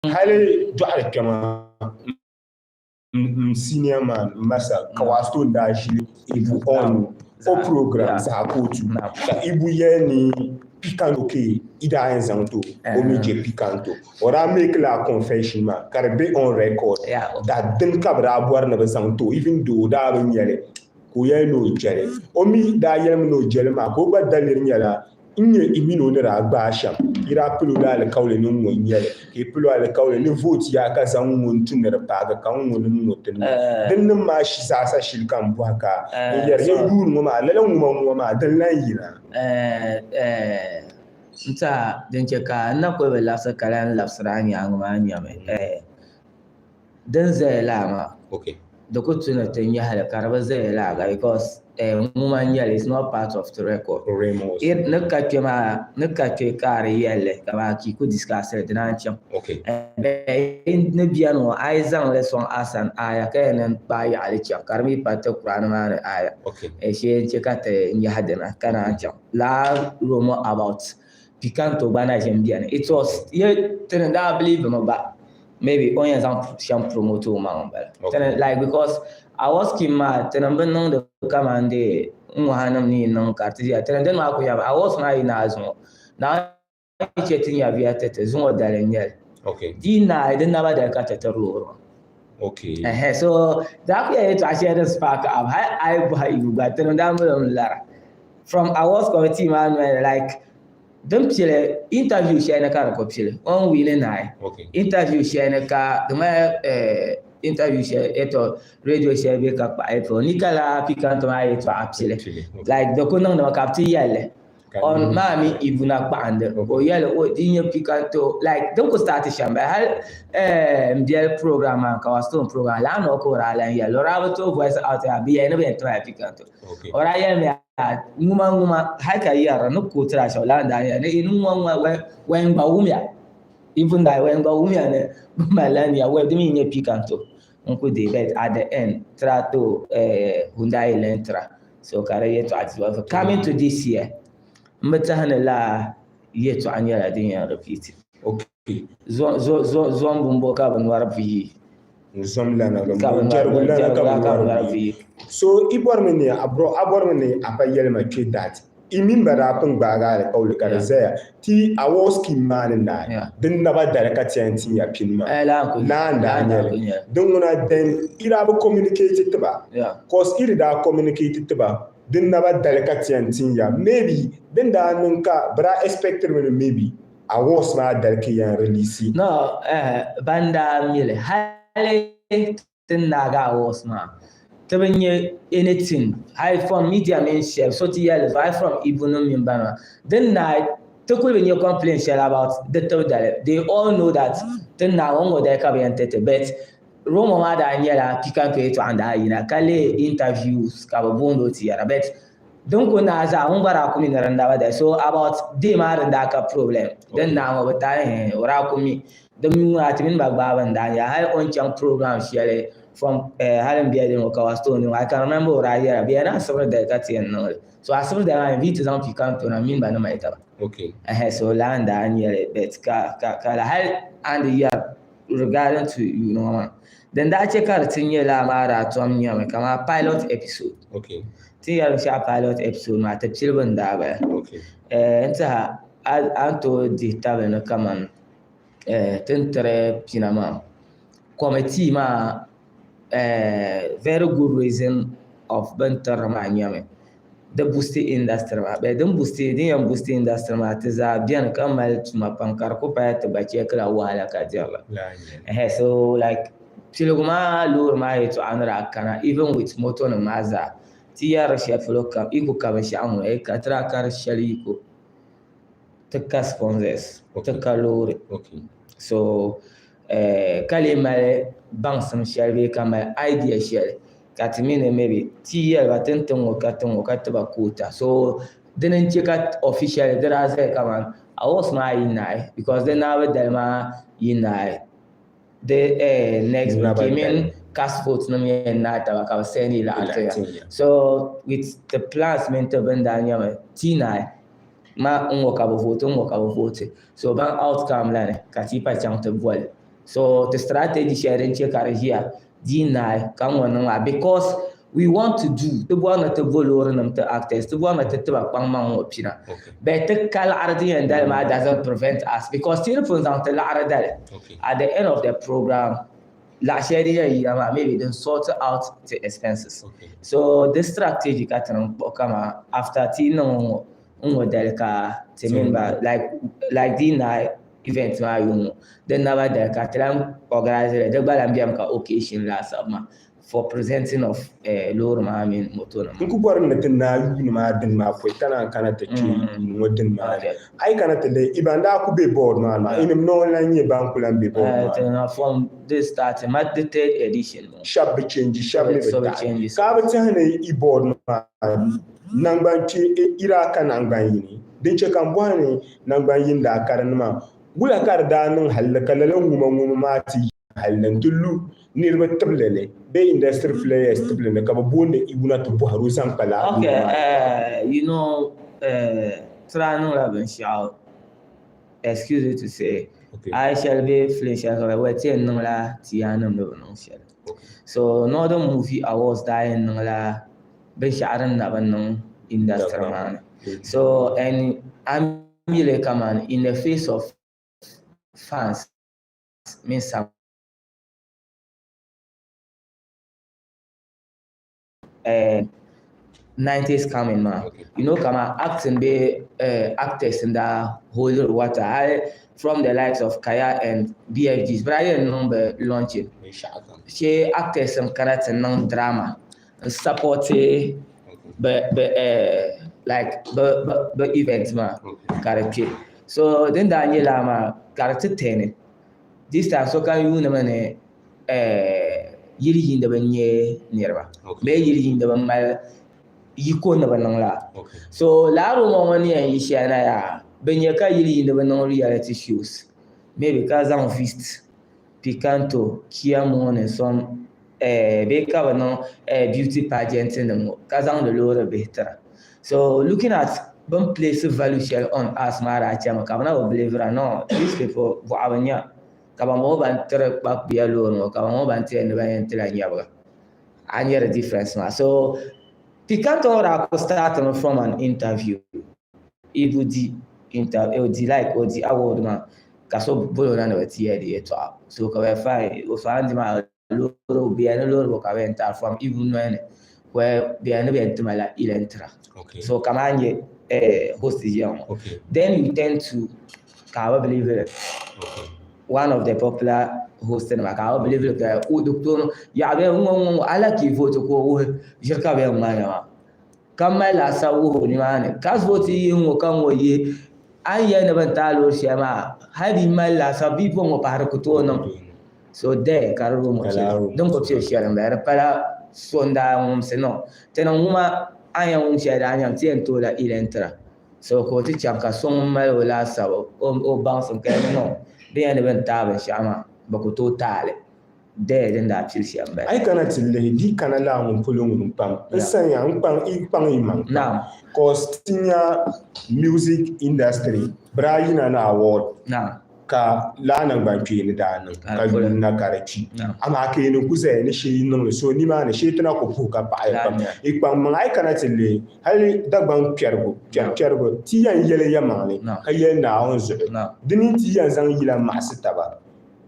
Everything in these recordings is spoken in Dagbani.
Hali dɔɣiri kpɛma n senior man Masa Kawasto n daa ʒili Ibu on o program zaa ka o tu ka Ibu yɛli ni Picanto ka i daa yɛn zaŋ ti o, o mi je Picanto. O daa make la confession maa ka di be on record that dini ka bɛ daa bɔri ni bɛ zaŋ ti o even though o daa bi nya li ka o yɛli ni o je li. O mi daa yɛlimi ni o je li maa ka o gba daliri nyɛla N nya i min o ni daa gbaai shɛm. Yi daa pil o la alikauli ni ŋ-ŋɔ n-nyɛ li, ka yi pil o alikauli ni vooti ya ka zaŋ ŋ-ŋɔ n-tu ni di paagi ka ŋ-ŋɔ ni ŋ-ŋɔ ti niŋ. Dinnim maa shi zaasa shili ka m bɔhi ka n yɛri ya yuuni ŋɔ maa, lala ŋuma ŋ-ŋɔ maa din lan yina? N tɛha din chɛ ka n na kul bi labisi ka lan labisiri a nyaaŋa maa nyami, Din zaya laa maa di ku tu ni ti nyahi li ka di bi zaya laa gba because ŋuma n-nyɛ li it's not part of the record. Ni ka kpe maa ni ka kpe ka a di yɛli li kaman ka yi ku discuss li di naan chaŋ. Ni beni ŋɔ a yi zaŋ li sɔŋ as an aya ka yɛn niŋ kpaai yaɣili chaŋ ka di mi pa ti Kurani maa ni aya shee n-chɛ ka ti nyahi dina ka naan chaŋ. Lala rumour about Picanto gba na ʒin beni. It was ti ni daa believe mi gba maybe o ni yɛn zaŋ shɛm promote o maŋ m-bala. Tini like because award scheme maa tini bi niŋdi kaman dee n-ŋɔha nim ni yi niŋ ka di ti ʒiya. Tini dini maa kuli nyɛla awards maa yi naai zuŋɔ Naawuni yi chɛ ti nyɛviya ti ti zuŋɔ dali n-nyɛ li. Di yi naai di naba dali ka ti tiri loori maa. Ɛhɛ so daa kuli nyɛla yɛltɔɣa shɛli din spark up hali a yi bɔhi Ibu gba tini daa mali o mi lara from awards committee maa noli ni like Din pili interview shɛli ni ka di ku pili o ni wii ni naai interview shɛli ni ka di mali interview shɛli eto radio shɛli bɛ ka kpahi yɛtɔɣa ni ka laa pikanto maa yɛtɔɣa pili like di ku niŋdimi ka bi ti yɛlli on maa mi Ibu na kpahindi ka o yɛli o di nyɛ pikanto like din ku start shɛm bala hali n biɛli program maa ka Stone program laa noo ka o daa lan yɛli o daa bi tooi voice out yaa bi yɛli ni bi yɛn tibila pikanto o daa yɛlimi ŋuma ŋuma hali ka yɛri ni ku tira shɛba laa n-daa nyɛla ni ni ŋuma ŋuma wɛn gba wumya even that wɛn gba wumya ni bɛ malila nia wɛ di mi nyɛ pikanto n-ku deei but at the end tira to Hyundai Elantra so ka di yɛltɔɣa ti ba coming to this year m bi tɛhi ni lala yɛltɔɣa nyɛla din yɛn repeat. Zom bumbo ka bɛ nɔri buyi. Zom lana ka bɛ jɛrigu lana ka bɛ nɔri buyi. So i bɔrimi ni a bro a bɔrimi ni a pa yɛli ma kpe that i mini ba daa pun gbaagi alikauli ka di zaya ti award scheme maa ni naai din naba dali ka ti yɛn tin ya pini maa laa n-daa nyɛ li din ŋuna then i daa bi communicate ti ba cause i di daa communicate ti ba din naba dali ka ti yɛn tin ya maybe din daa niŋ ka bɛ daa expect mi ni maybe Awards maa dali ka yɛn release. No, eh, ban daa mi li hali ti ni naagi awards maa ti bi nya anything hali from media mini shɛli so ti yɛli zuɣu hali from Ibu nim mini ban maa din naai ti kuli bi nya complain shɛli about di tibu dali they all know that ti ni naagi o ni ŋɔ dali ka bi yɛn ti ti but rumour maa daa nyɛla pikanto yɛltɔɣa n daa yina ka leei interviews ka bi booni o ti yɛra but Din ku naai zaa ŋun gba daa ku mi ni din daa ba so about day maa din daa ka problem din naai ŋɔ bi taai hee o daa ku mi di mi ŋuna ti mini ba gbaai bin daa nyɛla hali o ni chaŋ program shɛli from hali n bela din ŋɔ Kawa stone ŋɔ I can remember o daa yɛra bɛ yɛn ni asibiri dali ka ti yɛn niŋ li so asibiri dali maa invite zaŋ pii kam tona mini ba ni mali taba so lala n daa nyɛli but ka ka ka hali a ni di yɛri regarding to yuuni ŋɔ maa din daa chɛ ka di ti nyɛ lala maa daa tom nyɛmi kamani pilot episode Ti yɛli binshɛɣu pilot episode maa ti pilibu n-daa bala. N tiɛha a ni tooi dihi tabili ni kaman ti ni tiri pina maa committee maa very good reason of bɛ ni tiri li maa nyɛmi di boosti industry maa bee din boosti din yɛn boosti industry maa ti zaa beni ka mali tuma pam ka di ku paya ti gba chɛkila wahala ka diri li. So like Piligu maa loori maa yɛltɔɣa ni daa kana even with moto nim maa zaa ti yɛri shɛli polo kam yi ku ka binshaɣu ŋɔ eh ka ti daa kari shɛli yiko ti ka sponsors ti ka loori so eh ka lee mali baŋsim shɛli bee ka mali idea shɛli ka ti mi ni maybe ti yɛli ba ti ni ti ŋɔ ka ti ŋɔ ka ti ba quota so dini n-chɛ ka officially di daa zaya kaman awards maa yi naai because di naabu dali maa yi naai. Di next week mini cast vote nim yɛn naai taba ka bi send yi laɣim ti ya. So with the plans mini ti bin daa nyɛmi ti naai ma n ŋɔ ka bi vote n ŋɔ ka bi vote so ban outcome la ni ka ti pa chaŋ ti boli. So ti strategy shɛli din chɛ ka di ʒiya dii naai ka ŋɔ niŋ maa because we want to do ti bɔri ni ti bo loori nim ti actors ti bɔri ni ti tiba kpaŋmaŋ ŋɔ pina but ti ka laɣiri din yɛn dali maa doesn't prevent us because ti ni pun zaŋ ti laɣiri dali at the end of the program laɣ shɛli din yɛn yina maa maybe din sort out ti expenses so this strategy ka ti niŋ kpuɣi kama after ti niŋ ŋɔ n ŋɔ dali ka ti mini ba like like di naai event maa yuŋ ŋɔ din naba dali ka ti lahi organize li di gba lahi beni ka occasion laasabu maa for presenting of loori maa mini moto nima. N ku bɔri ni ti naai yuuni maa dini maa pɔi ka naan kana ti kpe yuuni ŋɔ dini maa ni. A yi kana ti lihi, i ban daa ku be board maa ni maa, inim noo n-lan nyɛ ban ku lan be board maa ni. From this starting, ma di third edition ŋɔ. Shɛba bi change, shɛba mi bi taɣi. Ka a bi tɛhi ni i board maa naŋgban kpe i daa ka naŋgban yini? Din chɛ ka m bɔhi ni naŋgban yini daa ka di ni maa, wula ka di daa niŋ halli ka lala ŋumaŋuma maa ti yi halli nti lu niriba tibili ni bee industry players tibili ni ka bɛ booni Iwuna ti bɔhiri o zaŋ kpa lala Okay, ŋuma maa? you know, ti daa niŋla binshɛɣu, excuse me to say, a yi shɛli bee film shɛli ka bɛ ti yɛn niŋla ti yaanima ni bi niŋ shɛli. So Northern Movie Awards daa yɛn niŋla binshɛɣu din na bi niŋ industry maa ni. So and a mi li kaman in the face of fans mini some 90s coming maa you know kaman acting bee actors n daa hold water hali from the likes of Kaya and BFGs bɛ daa yɛn niŋ bɛ launching shee actors n kana ti niŋ drama n sapɔti bɛ bɛ like bɛ bɛ event maa ka di kpe so din daa nyɛ lala maa ka di ti tɛni this time sokam yuuni mi ni yili yiindiba n-nyɛ niriba bee yili yiindiba m-mali yiko ni bɛ niŋ lala so lala rumour ŋɔ ni yɛn yi shɛli na yaa bɛ nya ka yili yiindiba niŋ reality shows maybe ka zaŋ vist Picanto, Kia Morning some bee ka bɛ niŋ beauty pageant nim ŋɔ ka zaŋdi loori bihi tira. So looking at bɛ ni place value shɛli on us maa daa chami ka bɛ na bi believe ra no these people bɔɣa bi nya ka ban bɔŋɔ ban tiri kpakpuya loori ŋɔ ka ban bɔŋɔ ban ti ni ban yɛn tila nyɛbiga. A nya di difference maa. So Picanto ŋɔ daa kuli start mi from an interview. Ibu di interview, o di like o di award maa ka so boli o na ni bɛ ti yɛli di yɛltɔɣa so ka bɛ fine o faandi di maa loori bɛ yɛli ni loori bɔ ka bɛ yɛn taai from Ibu noli ni where bɛ yɛli ni bɛ yɛn tima la Elentra so kamani nyɛ host ʒiya ŋɔ then you tend to ka a bi believe it one of the popular host nima ka a bi believe it ka o doktor yaɣa bɛ ŋɔ ŋɔ ŋɔ a lahi vote ka o wuhi ʒiri ka bɛ yɛn ŋmaai maa Ka mali laasabu wuhi o nimaani, ka zuɣu ti yihi ŋ-ŋɔ ka ŋ-ŋɔ yihi, a ni yɛli ni bɛ ni taai loori shɛli maa, hali di yi mali laasabu bɛ yi bo ŋ-ŋɔ pahi di ku tooi niŋ. So there ka di rumo pili. Din ku pili shɛli m-bala, di pala so n-daa ŋumsi no. Ti ni ŋuma a ni yɛn ŋum shɛli daa nyɛmi ti yɛn tooi la Elentra. So ka o ti chaŋ ka so ŋun mali o laasabu o baŋsim ka yɛli ni no, bɛ yɛli ni bɛ ni taai binshɛɣu maa, bɛ ku tooi taai li. Dee din daa pili shɛm m-bala. A yi kana ti lihi di kana laa ŋun polo ŋuni pam n sanya n kpaŋ i kpaŋ yi maŋ pam cause ti nya music industry bɛ daa yina ni award ka laa nangban kpeeni daa niŋ ka yuun na ka di kpi amaa ka yi ni ku zaya ni shee yi niŋli so nimaani shee ti na ku puhi ka paɣi pam i kpaŋ maŋ a yi kana ti lihi hali Dagbaŋ kpɛrigu kpɛrikpɛrigu ti yɛn yɛli yɛmaŋli ka yɛli Naawuni zuɣu di mini ti yɛn zaŋ yila maɣisi taba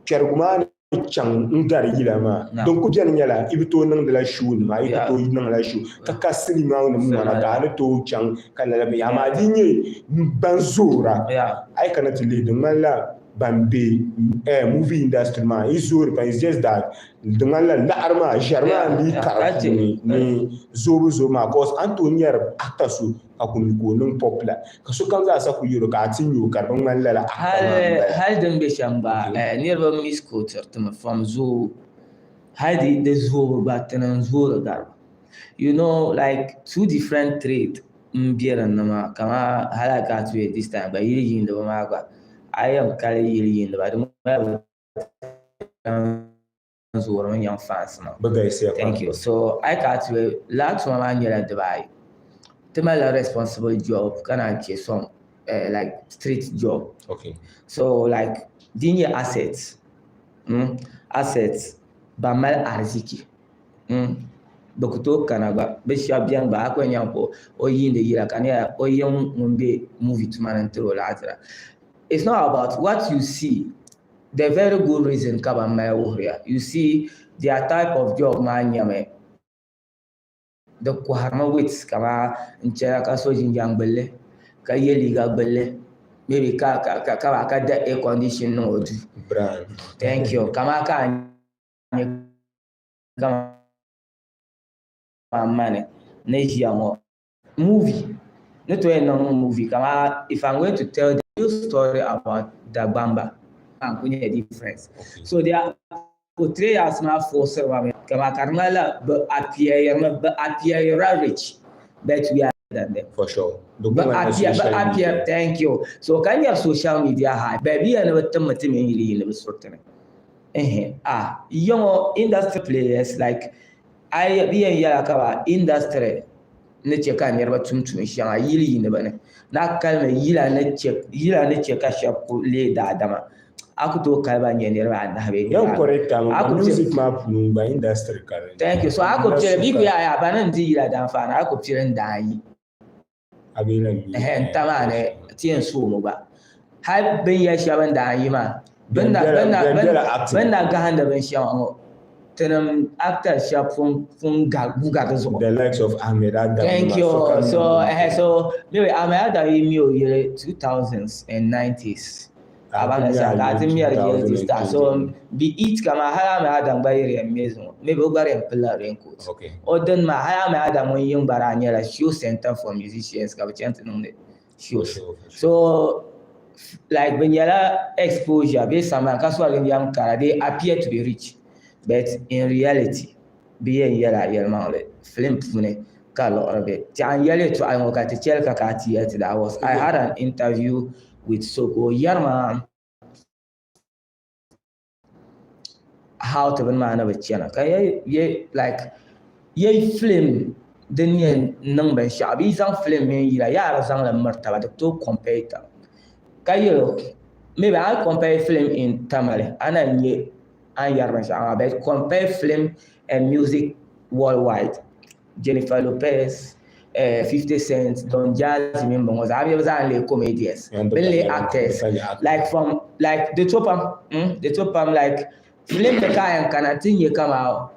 kpɛrigu maa ni chaŋ n-gari yila maa. Din ku beni nyɛla yi bi tooi niŋdila show nima, yi ku tooi niŋla show ka ka sinima nim ŋɔna ka a ni tooi chaŋ ka lala binyɛra. Amaa di yi nyɛ ban zoora, a yi kana ti lihi di ŋmanila ban be movie industry maa yi zoori pam it's just that di ŋmanila laɣiri maa, ʒiɛri maa n-lee kari puuni ni zoobu zoobu maa cause a ni tooi nyari actor so ka ku mi ka o niŋ popular ka sokam zaa sa ku yɛl o ka a ti nya o ka di bi ŋmani lala actor maa m-bala. Hali din be shɛm gba niriba misquote ti mi from zoobu hali di zoobu gba ti ni zoori gari ba you know like two different trade m be din ni maa kaman hali a ka ti be this time gba yili yiindiba maa gba a yɛn kali yili yiindiba di ŋmanila bɛ zoorimi nyaŋ fans maa. Bɛ galisiya pam. Thank you. So a yi kana ti yuli lala tuma maa nyɛla dibaayi. Ti malila responsible job ka naan che some like street job. Okay. So like di nyɛ assets. Assets, ban mali ariziki. Bɛ ku tooi kana gba, bɛ shɛba beni gba a ku yɛn nyami ka o yiindi yila ka di nyɛla o yiŋ ŋun be movie tuma ni n-tiri o laɣitira. It's not about what you see, the very good reason ka ban mali wuhiriya. You see, their type of job maa nyɛmi di kɔhirimi with kaman n chana ka so jinjam gbulli ka ye liiga gbulli maybe ka ka ka ka da air condition niŋ o duu. Brand. Thank you. Kaman ka a nyɛ kaman mani ni ʒiya ŋɔ movie ni tooi niŋ movie kaman if I'm going to tell the real story about Dagbamba n ku nyɛ difference. So their portrayals maa forciri ba mi kaman ka di ŋmanila bɛ appear-mi bɛ appear-ila rich but we are than them. For sure. Bɛ appear bɛ appear thank you. So ka nyari social media high bɛ bi yɛli ni bɛ timmi ti mini yili yiini bɛ suriti ni. Ehe ah yiŋɔ industry players like a yi bi yɛn yɛla ka ba industry ni chɛ ka niriba tum tuun shɛŋa yili yiiniba ni ni a kalimi yila ni chɛ yila ni chɛ ka shɛba ku leei daadama a ku tooi kali ba nyɛ niriba anahi bee Yan niriba correct anu a a ku music maa puuni gba industry ka di thank you so a ku pili bi ku yaa yaa ba ni n-di yila daanfaani a ku pili n daa yi A bee lan mi. Ɛhɛ n ta maa ni ti yɛn soomi gba. Hali bɛ ni yɛli shɛba n daa yi maa, bɛ ni na gahindi binshɛŋa ŋɔ, tinim actors shɛba pun guuga di zuɣu. The likes of Ahmed Adam. Thank you. So, ɛhɛ, so maybe Ahmed Adam yi mi o yili 2000s and 90s. Ka ba na sa ka ti mɛri yili this time. So bi it kaman hali Ahmed Adam gba yi di yɛn mɛ zuŋɔ maybe o gba di yɛn pilila raincoat. O dini maa hali Ahmed Adam ŋun yiŋ gba daa nyɛla show center for musicians ka bi chaŋ ti niŋdi shows. So like bi nyɛla exposure bee sambani ka sɔri yɛm kara they appear to be rich but in reality Bɛ yɛn yɛl a yɛlimaŋli film puuni ka liɣiri be. Tɛɣu n yɛli yɛltɔɣili ŋɔ ka ti chɛli ka ka a ti yɛli ti daa was I had an interview with so ka o yɛri ma how ti bini maa ni bi chana ka yɛ like yɛ film din yɛn niŋ binshɛɣu bɛ yi zaŋ film mini yila yaa di zaŋli miri taba di ku tooi compare taba ka yɛl o maybe a compare film in Tamale a na nyɛ a ni yɛri binshɛɣu maa but compare film and music worldwide Jennifer Lopez, 50 Cent, Don Jazzy mini bɛ ŋɔ zaa bɛ zaa n-leei comedians bɛ ni leei actors like from like di to pam di to pam like film ni ka a yɛn kana ti nya kaman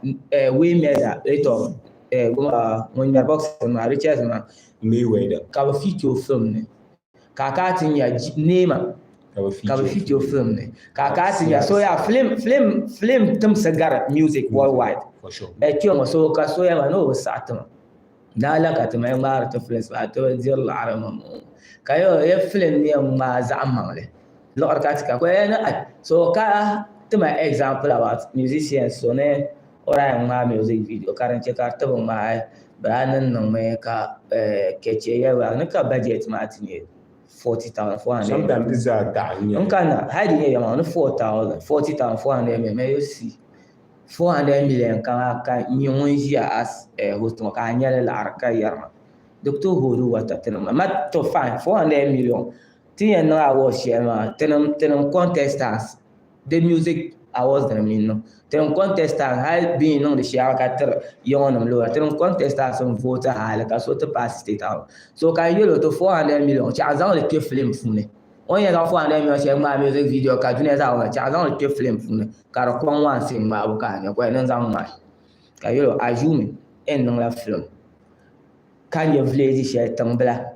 Wayne Mayweather ŋun ŋmɛri boxing maa Richards maa Mayweather ka bɛ feature o film ni. Ka a kana ti nya Neema ka bɛ feature o film ni ka a kana ti nya so yaa film film film timsi gari music worldwide bɛ kpe ŋɔ so ka so yɛli ma ni o bi saɣi ti ma daa la ka ti mali ŋmaari ti films maa ti bi diri liɣiri ŋɔ ka yɛli o ya film ni yɛn ŋmaai zaɣ maŋli liɣiri ka ti ka ka o yɛli ni ai so ka ti ma example about musicians so ni o daa yɛn ŋmaai music video ka din chɛ ka di ti bi ŋmaai bɛ daa niŋ niŋmi ka kɛchɛ yɛli ba ni ka budget maa ti nyɛ 40,000 400 Sometimes di zaa taɣi n-nyɛ. N kanna hali di nyɛ yɛlimaŋli ni 4,000 40,400 million may you see 400 million ka ka nyɛ ŋun ʒiya as host ŋɔ ka a nyɛli laɣiri ka yɛri ma di ku tooi hoodi water ti niŋ ma to fine 400 million ti yɛn niŋ award shɛli maa tinim contestants di music awards dini mi niŋ tinim contestants hali bɛ yi niŋdi shɛli ka tiri yiŋɔ nim lora tinim contestants n vote hali ka so ti pass state house so ka n yɛl o ti 400 million chɛ a zaŋ li kpe film puuni o ni yɛn zaŋ 400 million shɛli ŋmaai music video ka dunia zaa wum chɛ a zaŋ li kpe film puuni ka di kɔŋ one scene ŋmaabu ka a nya ka o yɛn ni zaŋ ŋmaai ka yɛl o assuming n niŋla film ka nyɛ village shɛli tiŋbila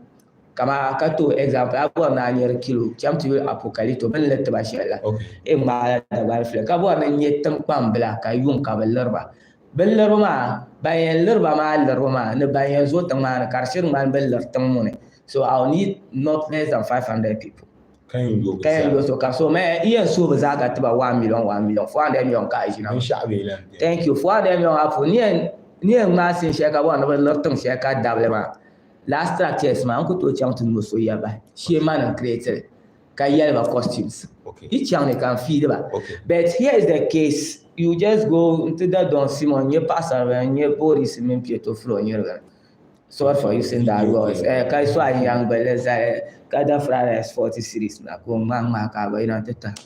Kaman ka tooi example a bɔri ni a nyari kilo cham ti yuli Apokalito bɛ ni li tiba shɛli la n ŋmaala Dagbani fili ka bɔri ni n nyɛ tiŋkpaŋ bila ka yuŋ ka bɛ liri ba. Bɛ liribu maa ban yɛn liri ba maa liribu maa ni ban yɛn zooi tiŋ maa ni ka di shiri ŋmani bɛ ni liri tiŋ ŋɔ ni so I will need not less than 500 people Ka yɛn yo bɛ ka yɛn zaa. yo so ka so mɛ n yɛn suhi bɛ zaa ka tiba 1 million 1 million 400 million ka a ʒina maa. Binshɛɣu bee lan beni. Thank you 400 million maa puuni ni yɛn ŋmaai sin shɛli ka bɔri ni bɛ liri tiŋ shɛli ka dabili maa Last structures maa n ku tooi chaŋ ti no so ya bahi shee ma ni n create li ka yɛli ba costumes yi chaŋ ni ka n feed ba but here is the case you just go n ti da Don Simon n nyɛ paɣasaribila n nyɛ Boris mini Pietro Flo nyirigiri sorry for using that words eh, ka so a yan gbali zali ka da fried rice 40 series na ka o ŋmaa ŋmaa ka a gba yina ti tahi.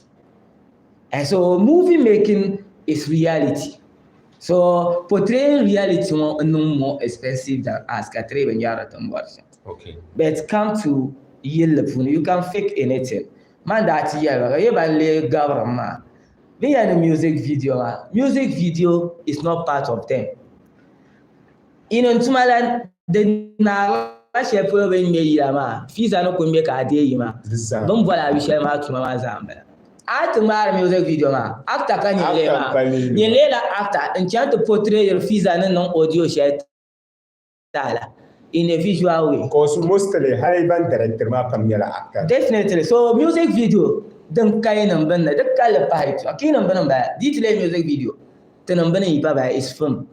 And so movie making is reality. So portraying reality ŋɔ n niŋ more expensive than us ka tiri binyɛra ti ni bɔri shɛm. Okay. But come to yilli puuni, you can fake anything. Man daa ti yɛli ba ka yɛ ban lee gabirim maa. Bɛ yɛli ni music video maa, music video is not part of them. Ini n tuma la di naarila shɛli polo bɛ ni ŋmɛ yila maa, fiisa ni ku ŋmɛ ka a deei yi maa. Bɛ ni boli a yu shɛli maa tuma maa zaa m-bala. A ti ŋmaari music video maa, actor ka nyin lee maa. Nyin lee la actor n-chaŋ ti portray fiisa ni niŋ audio shɛli ti a la in a visual way. Because mostly hali ban director maa pam nyɛla actor. Definitely. So music video din ka yi niŋ bini ni di kalli pahi kii niŋ bini m-bala. Di yi ti lee music video ti niŋ bini yi pa bala is film.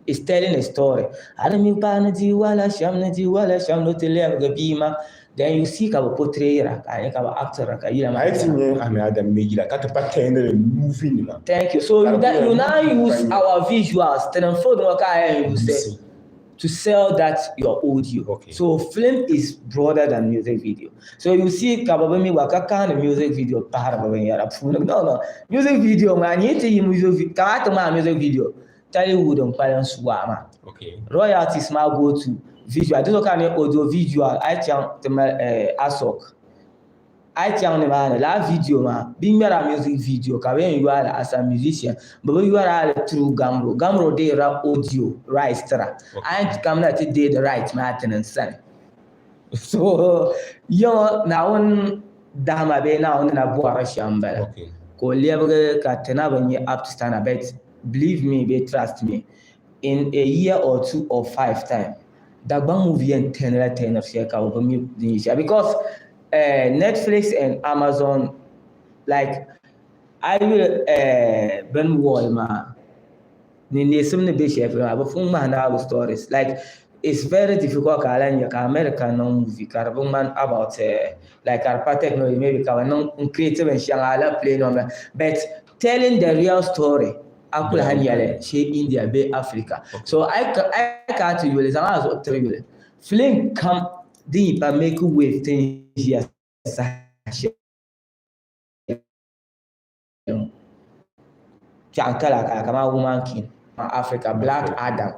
Is telling a story. A ni mi paai ni di wahala shɛm ni di wahala shɛm ni ti lɛbigi bia maa then you see ka bi portrayira ka a nya ka bi actira ka yila maa. A yi ti nya Ahmed Adam mi yila ka ti pa tɛɛnili movie nima. Thank you. So you, that, you now use our visuals ti niŋ film ŋɔ ka a yɛn use to sell that your audio. Okay. So film is broader than music video. So you see ka bi mi gba ka kahindi music video pahiri bi binyɛra puuni. No, no. Music video maa nyɛ ti yi music video, kamani ti ŋmaai music video Tollywood n kpalim suwa maa. Okay. Royalties maa go to visual. Di zuɣu ka ni audio visual a yi chaŋ ti mali eh, ASOC. A yi chaŋ ni maa ni lala video maa bɛ ŋmɛra music video ka bɛ yɛn yɔa li as a musician. Bɛ bi yɔra li through Gamro. Gamro deerila audio rights tira. A yɛn kamina ti deei di right maa ti ni sani. So yiŋɔ Naawuni dahima bee Naawuni ni na bɔri shɛm m-bala. Okay. Ka o lɛbigi ka ti na bi nya up to standard but believe me bee trust me in a year or two or five time Dagbaŋ movie yɛn tɛnila tɛniri shɛli ka bɛ bi mi din yi shɛli because eh, Netflix and Amazon like a yuli eh, bini wall maa ni neesim ni be shɛli polo maa bɛ pun ŋmahi naai stories like it's very difficult ka a lahi nya ka America niŋ movie ka di bi ŋmani about eh, like ka di pa technology maybe ka bɛ niŋ n create binshɛŋa a lahi play niŋ but telling the real story a ku lahi nyɛli shee India bee Africa so a yi ka ti yuli zaŋ a zuɣu tiri yuli film kam din yi pa make wave ti ni ʒiya saha shɛli ŋɔ kpɛɣu kala kala kamani woman king Africa Black Adam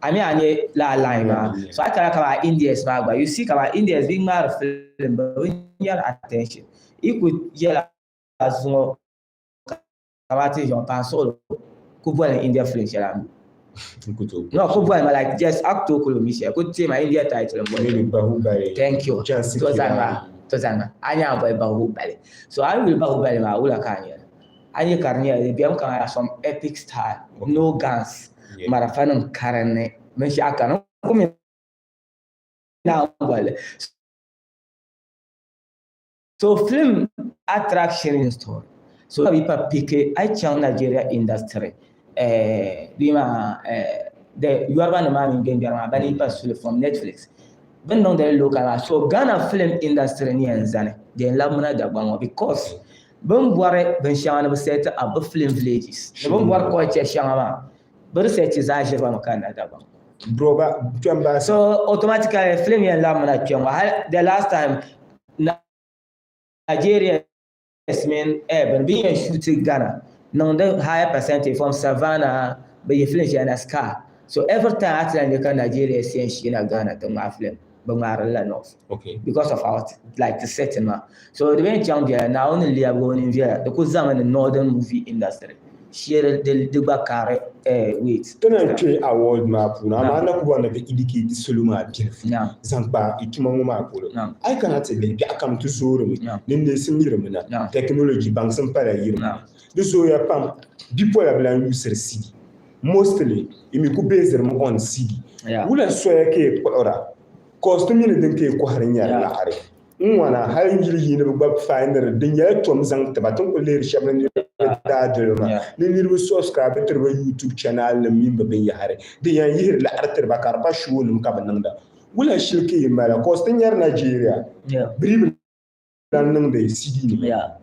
a mi a nyɛ lala line maa so a yi kana kamani Indians maa gba you see kamani Indians bɛ yi ŋmaari film bɛ bi nyɛri attention yi ku yɛla zuŋɔ kamani ti ʒiya paai suɣulo ku boli India film shɛli a mi no ku boli ma like just a ku tooi kuli mi shɛli ku teema India title n boli thank you to zaŋ to zaŋ a nya a boli Bahubali so a yi yuli Bahubali maa wula ka a nyɛli a nyɛ ka di nyɛla di bemi kamani some epic style no guns marafa nim karinni binshaɣu kani ku mi naan boli So film attraction in story. So ka bi pa piki a yi chaŋ Nigeria industry eh, di maa eh, the Yoruba nim maa mini gbɛngbɛri maa bani yi pa suli from Netflix. Bɛ ni niŋdi li local maa. So Ghana film industry ni yɛn zani di yɛn labimina Dagbaŋ ŋɔ because bɛ ni bɔri binshɛŋa ni bɛ set up bɛ film villages ni bɛ ni bɔri culture shɛŋa maa bɛ research zaa ʒiri ba mi kanna Dagbaŋ. Bro ba kpɛm ba So automatically film yɛn labimina kpɛŋ ŋɔ hali the last time Nigeria mini eh, bini bɛ yɛn shoot Ghana niŋdi higher percentage from Savannah bɛ yi film shɛli na Scar so every time a ti lahi nya ka Nigeria yɛn sheena Ghana ti ŋmaai film bɛ ŋmaari la north okay. because of our like the setting maa so di bɛ yɛn chaŋ biɛla Naawuni ni lɛbigi o nini viɛla di ku zaŋmi ni northern movie industry shee di gba kaari eh, weight. Ti na kpe award maa puuni amaa na ku bɔri ni ti indicate salo maa biɛlifu zaŋ kpa i tuma ŋɔ maa polo. A yi kana ti lihi biɛɣu kam ti zoorimi ni neesim yirimi na, technology baŋsim pala yirimi. Di zooya pam bipola bi lan yuusiri CD. Mostly i mi ku basirimi on CD. Wula soya ka yi kpuɣira? Cos ti mi ni din ka yi kɔhiri nyɛri laɣiri. N wana, hali n yili yiiniba gba faindiri di nyɛla tom zaŋ ti ba. Ti ni kuli lihiri shɛba ni niriba daa doli ba maa, ni niriba subscribe tiri ba YouTube channel nim mini bɛ binyahari din yɛn yihiri laɣiri tiri ba ka di pa show nim ka bɛ niŋda. Wula shili ka yi mali? Cos ti nyari Nigeria bɛ dii bi lan niŋdi CD nima.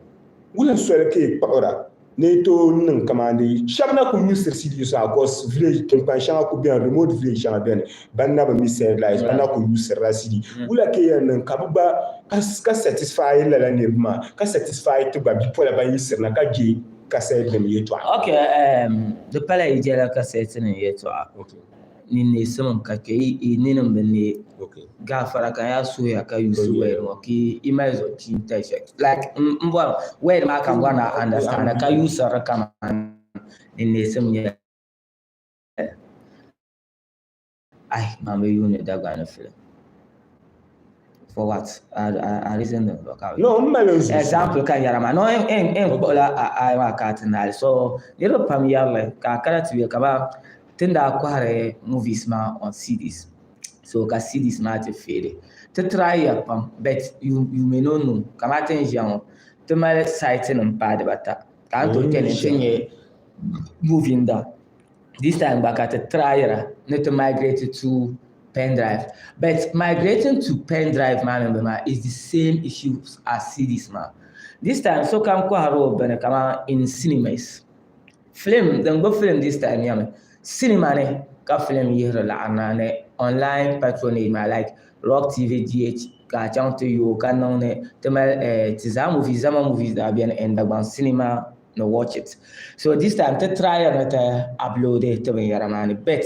Wula soli ka yi kpuɣira ni yi tooi niŋ kamani shɛba na kuli yuusiri CD zuɣu cos village tiŋkpan shɛŋa kuli beni remote village shɛŋa beni ban na bi mi satellite ban na kuli yuusirila CD wula ka yi yɛn niŋ ka bɛ gba ka satisfy lala niriba maa ka satisfy ti gba bipola ban yiɣisiri na ka je. kasɛt nim yɛltɔɣa. Okay, di pala yi jɛla kasɛt nim yɛltɔɣa. Okay. Ninneesim n ka kpɛ yi ninim bi ne. Okay. Gaafara ka yaa suhuya ka use word ŋɔ ki i mali zuɣu kpiin tali shɛli. Like n bɔri word maa ka n bɔri ni a understand ka use di kaman ninneesim nyɛli. Ai, man bi yuuni Dagbani film. For what? A reason din zuɣu ka bi. No, n mali n zuɣu. Example ka n yɛra maa. No, n kpuɣila a maa ka a ti naali. So, niriba pam yɛrili ka a kana ti be kaman ti ni daa kɔhiri movies maa on CDs. So, ka CDs maa ti faili. Ti try ya pam but you may not know. Kaman ti ni ʒiya ŋɔ, ti mali site nim paai dibata ka a ni tooi kpɛli nti nya movie n-da. This time gba ka ti tryira ni ti migrate to pen drive. But migrating to pen drive maa mini bini maa is the same issues as CDs maa. This time sokam kɔhiri o bini kaman in cinemas. Film, din gbubi film this time nyɛmi cinema ni ka film yihiri laɣiri na ni online patronage maa like Rock TV GH ka a chaŋ ti yooi ka niŋ ni ti mali eh, ti zaa movies, Zama movies daa beni in Dagbaŋ cinema ni watch it. So this time ti try ni ti upload ti binyɛra maa ni but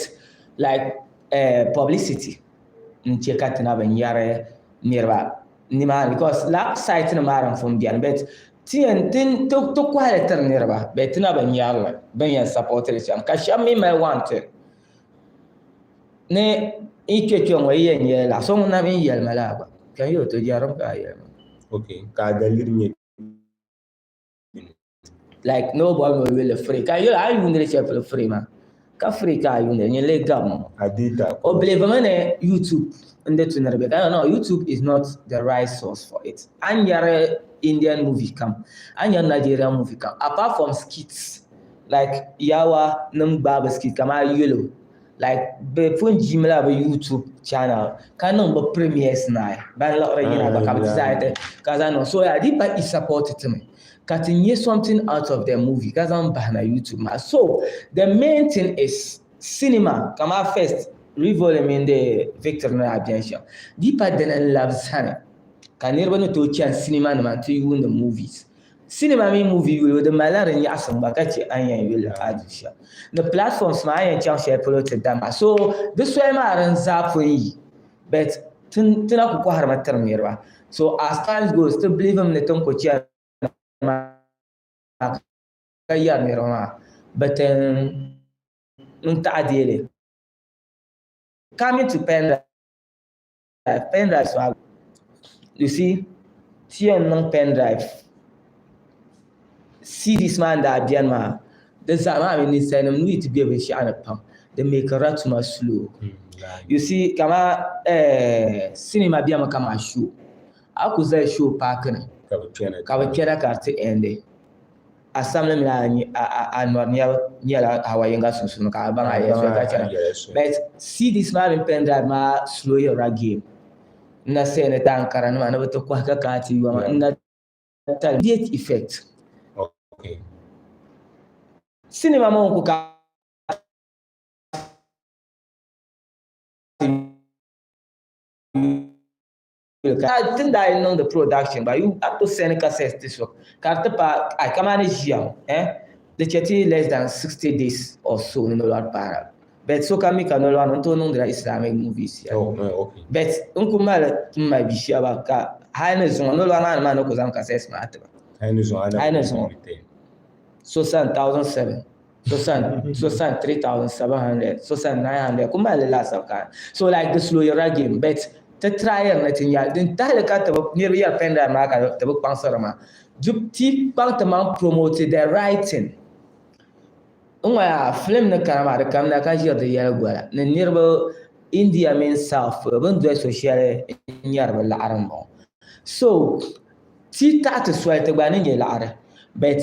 like eh, publicity n che ka ti na bi nyari niriba nimaani because lab site nim maa din pun beni but ti yɛn ti ti ti kɔhili tiri niriba but ti na bi nyari li bin yɛn support li shɛm ka shɛba mi mali want ni yi kpe kpe ŋɔ yi yɛn nyɛla la so ŋun na mi yɛli ma laa gba ka n yɛli o to jɛrim ka a yɛli ma. Okay, ka a daliri nyɛ Like no bɔri ni o yuli free ka yuli a yuundili shɛli polo free maa ka free ka a yuundili nyin lee gabi ŋɔ. A data. O believe mi ni YouTube n di tu ni di be ka no YouTube is not the right source for it. A ni nyari Indian movie kam, a ni nyari Nigerian movie kam apart from skits like yawa nim gbaai bi skit kamani yellow Like bɛ pun jimla bɛ YouTube channel ka niŋ bɛ premieres naai ban liɣiri yina gba ka bɛ decide ka zaŋ niŋ. So yaa di pa i support ti mi ka ti nya something out of the movie ka zaŋ bahina YouTube maa. So the main thing is cinema kaman first Rivoli mini the Victory ni daa beni shɛm di pa dini n-labi sani ka niriba ni tooi chani cinema nima nti yuuni movies. Cinema mini movie yulibu di malila di nyaɣisim gba ka che a ni yɛn yuli a du shɛm. Ni platforms maa a ni yɛn chaŋ shɛli polo ti da maa. So di soli maa din zaa pun yi but ti na ku kɔhirimi tiri niriba. So as times goes ti believe mi ni ti ni ku chani maa ka yɛri niriba maa bɛ ti n taɣi deei li. Coming to pen drive, pen drive maa you see ti yɛn niŋ pen drive CDs maa n daa beni maa di zaa maa mini ninsalinima nuu yi ti be binshɛɣu ni pam di meekirila tuma slow. You see kaman cinema bemi kaman show a ku zali show paaki ni ka bɛ kpɛna ka di ti endi. A samli mini a nɔri nyɛla hawa yinga sunsuuni ka a baŋ a yɛli soli ka chana. But CDs maa mini pen drive maa slow yirila game. N na sayi ni taankara nima ni bɛ ti kɔhi ka kana ti yoma n na tali immediate effect. Cinema maa n-ku ka Ka ti ni daa yi niŋdi production gba, you have to send cassette ti so ka di ti paai ai kamani ʒiya ŋɔ eh di chɛ ti less than 60 days or so ni nolɔri paara but sokam mi ka nolɔri ni n tooi niŋdila Islamic movies ya Oh, eh, okay. but n ku mali n ma bi shɛba ka hali ni zuŋɔ nolɔri maa ni maa ni ku zaŋ cassette maa ti ba Hali ni zuŋɔ hali ni zuŋɔ so sani 1007 so sani so sani 3700 so sani 900 ku mali laasabu ka so like di slow yirila game but ti tryiri ni ti nya din tahili ka ti bi niriba yɛri pen drive maa ka ti bi kpaŋsiri maa di ti kpaŋ ti maŋ promote the right thing n ŋɔ yaa film ni kana maa di kamina ka ʒiri di yɛli gola ni niriba India mini South polo bɛ ni doli so shɛli n nyari bi laɣiri m bɔŋɔ so ti taɣi ti soli ti gba ni nyɛ laɣiri but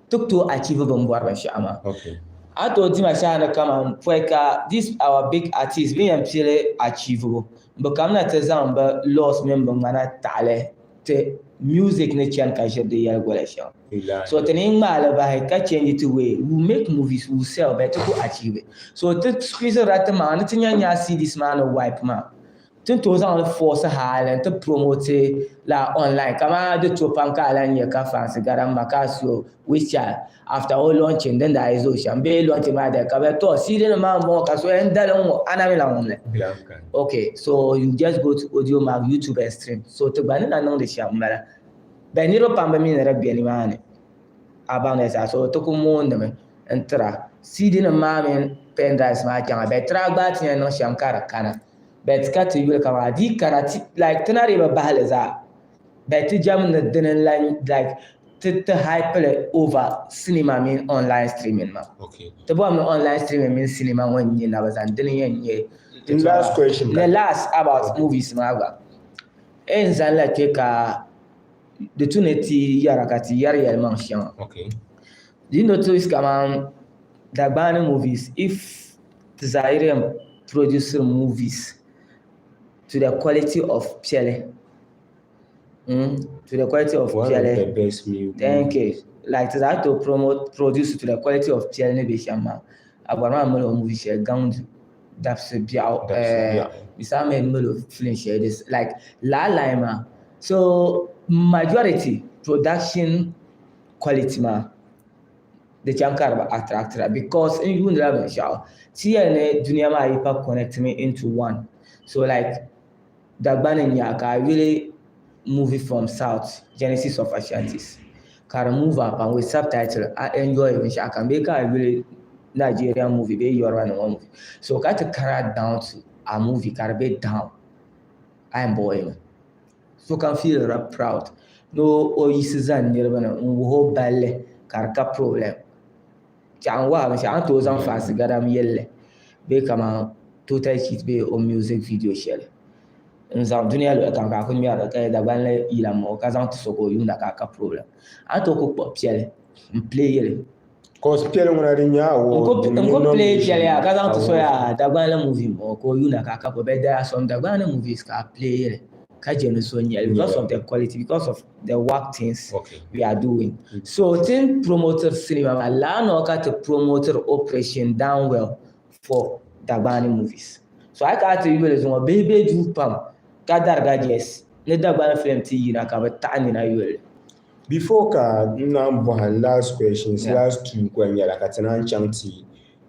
ti ku tooi achieve bini bɔri binshɛɣu maa. A ni tooi dima shɛŋa ni kaman pɔi ka this our big artist bɛ ni yɛn pili achieve-bu, bɛ kamina ti zaŋ bɛ laws mini bɛ ŋmana taɣili ti music ni chani ka ʒiri di yɛli gola shɛm. So ti ni yi ŋmaai li bahi ka change ti way, we will make movies, we will sell but ti ku achieve. So ti squeeze-rila ti maŋa ni ti nya nyaa CDs maa ni wipe maa. Ti ni tooi zaŋ li force hali n-ti promote la online kamani di to pam ka a lahi nya ka Fancy Gadamma ka a su Wizchild after o launching din daa yi zooi shɛm bee launching maa dali ka bɛ tɔ CD nim maa m-bɔŋɔ ka so yɛn dali n-ŋɔ a na mi lahi wum li. Ok so you just go to Audiomack, YouTube and stream so ti gba ni na niŋdi shɛm m-bala. Bɛ niriba pam bi mi ni di be nimaani. A baŋ ni zaa so ti ku moondimi n-tira. CD nim maa mini pen drives maa chaŋa bɛ tira gbaai ti yɛn niŋ shɛm ka di kana. But ka ti yuli kaman di yi kana ti like ti na dii bi bahi li zaa but ti jɛm ni dini n-lan like ti ti hype li over cinema mini online streaming maa. Okay. Ti bɔhim ni online streaming mini cinema ŋɔ n-nyɛ na bi zaŋ dini yɛn nyɛ ti N last question The last about movies maa gba. N zani la kpe ka di tu ni ti yɛra ka ti yɛri yɛlimaŋ shɛŋa. Okay. Do you notice kaman Dagbani movies if ti zaa yi yɛn produce movies to the quality of piɛli to the quality of One of piɛli the best movies. Thank you. Like ti zaa tooi promote produce to the quality of piɛli ni be shɛm maa. A bɔri maa mali o movie shɛli Gaŋdu dabisi biɛɣu Dabisi biɛɣu. Bisa Ahmed mali o film shɛli this like lala line maa. So majority production quality maa di chaŋ ka di bi attractira because n yuundila binshɛɣu ti yɛli ni dunia maa yi pa connect mi into one so like Dagbani n-nyɛ a ka a yuli movie from south Genesis of Ashantis ka di move a pam with subtitle a enjoy binshɛɣu kam bee ka a yuli Nigerian movie bee Yoruba nima movie so ka ti kara down to a movie ka di be down a yɛn buɣi mi. Sokam feelila proud ni o yiɣisi zani niriba ni n-wuhi o balli ka di ka problem. Tɛha n-wahi binshɛɣu a ni tooi zaŋ Fancy Gadam yɛlli bee kaman Total Cheat bee o music video shɛli n-zaŋ dunia luɣili kam ka a kuli ŋmɛri li ka yɛli Dagbanli yila m-bɔŋɔ ka zaŋ ti so ka o yuunda ka a ka problem. A ni tooi kuli kpuɣi piɛli m-play li. Cause piɛli ŋuna di nyɛ award N ku play piɛli yaa ka zaŋ ti so yaa Dagbani movie m-bɔŋɔ ka o yuuna ka a ka but there are some Dagbani movies ka a play li ka je ni so nyɛli because of the quality because of the work things we are doing. So ti ni promote cinema maa lala nɔɔ ka ti promote operation down well for Dagbani movies. So a yi kana ti yuli zuŋɔ bihi be duu pam ka dariga just ni Dagbani film ti yina ka bɛ taɣi nina yuli li. Before ka n naan bɔhi n last questions, last two gba nyɛla ka ti naan chaŋ ti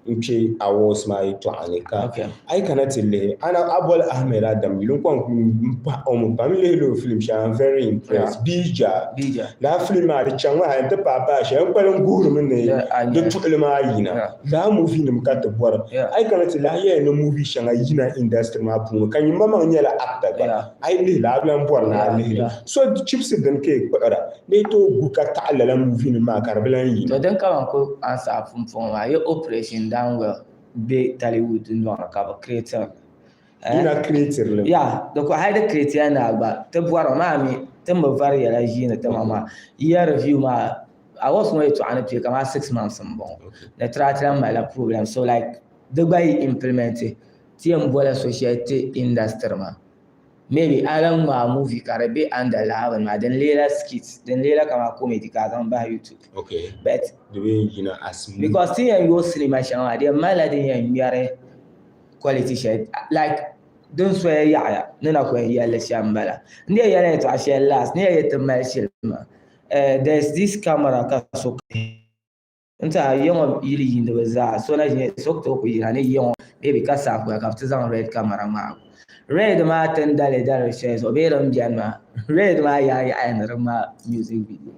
n kpe awards maa yɛtɔɣa ni ka a yi kana ti lihi a na a boli Ahmed Adam yuli n kɔŋ m pahi o mi pam n lihi o film shɛli I'm very impressed Bija lala film maa di chaŋ mi hali n ti paai paai shɛli n kpalim guhirimi ni di tuɣili maa yina lala movie nim ka ti bɔri a yi kana ti lahi yɛli ni movie shɛŋa yina industry maa puuni ka nyin maŋmaŋ nyɛla actor gba A yi lihi li, a bi lahi bɔri ni a lihi li. So chibisi dini ka yi kpuɣira ni yi tooi gu ka taɣi lala movie nim maa ka di bi lahi yina? To din ka man ku answer a pumpɔŋɔ maa, yi Operation Downwell be Tollywood dundoŋ ni ka bɛ create li. Yi na create li? Yeah, di ku hali di create ya naai gba, ti bɔrimi maa mi ti ni bi vari yɛla ʒiini ti maŋ maa. Year review maa, awards ŋɔ yɛltɔɣa ni kpe kamani 6 months m-bɔŋɔ. Ni ti daa ti lahi malila problem so like di gba yi implement ti yɛn bola so shɛli ti industry maa. Maybe a lan ŋmaai movie ka di be under lala bini maa din leela skit din leela kamani comedy ka a zaŋ bahi YouTube. Okay. But Di bi yɛn yina as movie. Because ti yɛn yooi cinema shɛŋa maa di yɛn malila din yɛn ŋmɛri quality shɛli like din soya yaɣiya ni na ku yɛn yɛlli shɛm m-bala. N ni yɛn yɛli yɛltɔɣa shɛli last ni yɛn yɛli ti mali shili maa there is this camera ka so N tiɛha ya ŋɔ yili yiindiba zaa so na ʒiya so ku tooi ku yina ni ya ŋɔ maybe ka saa kuya ka bɛ ti zaŋ red camera ŋmaagi o. Red maa ti ni dali daliri shɛli zuɣu bee din beni maa red maa yaai yaɣiya ni di ŋmaai music video.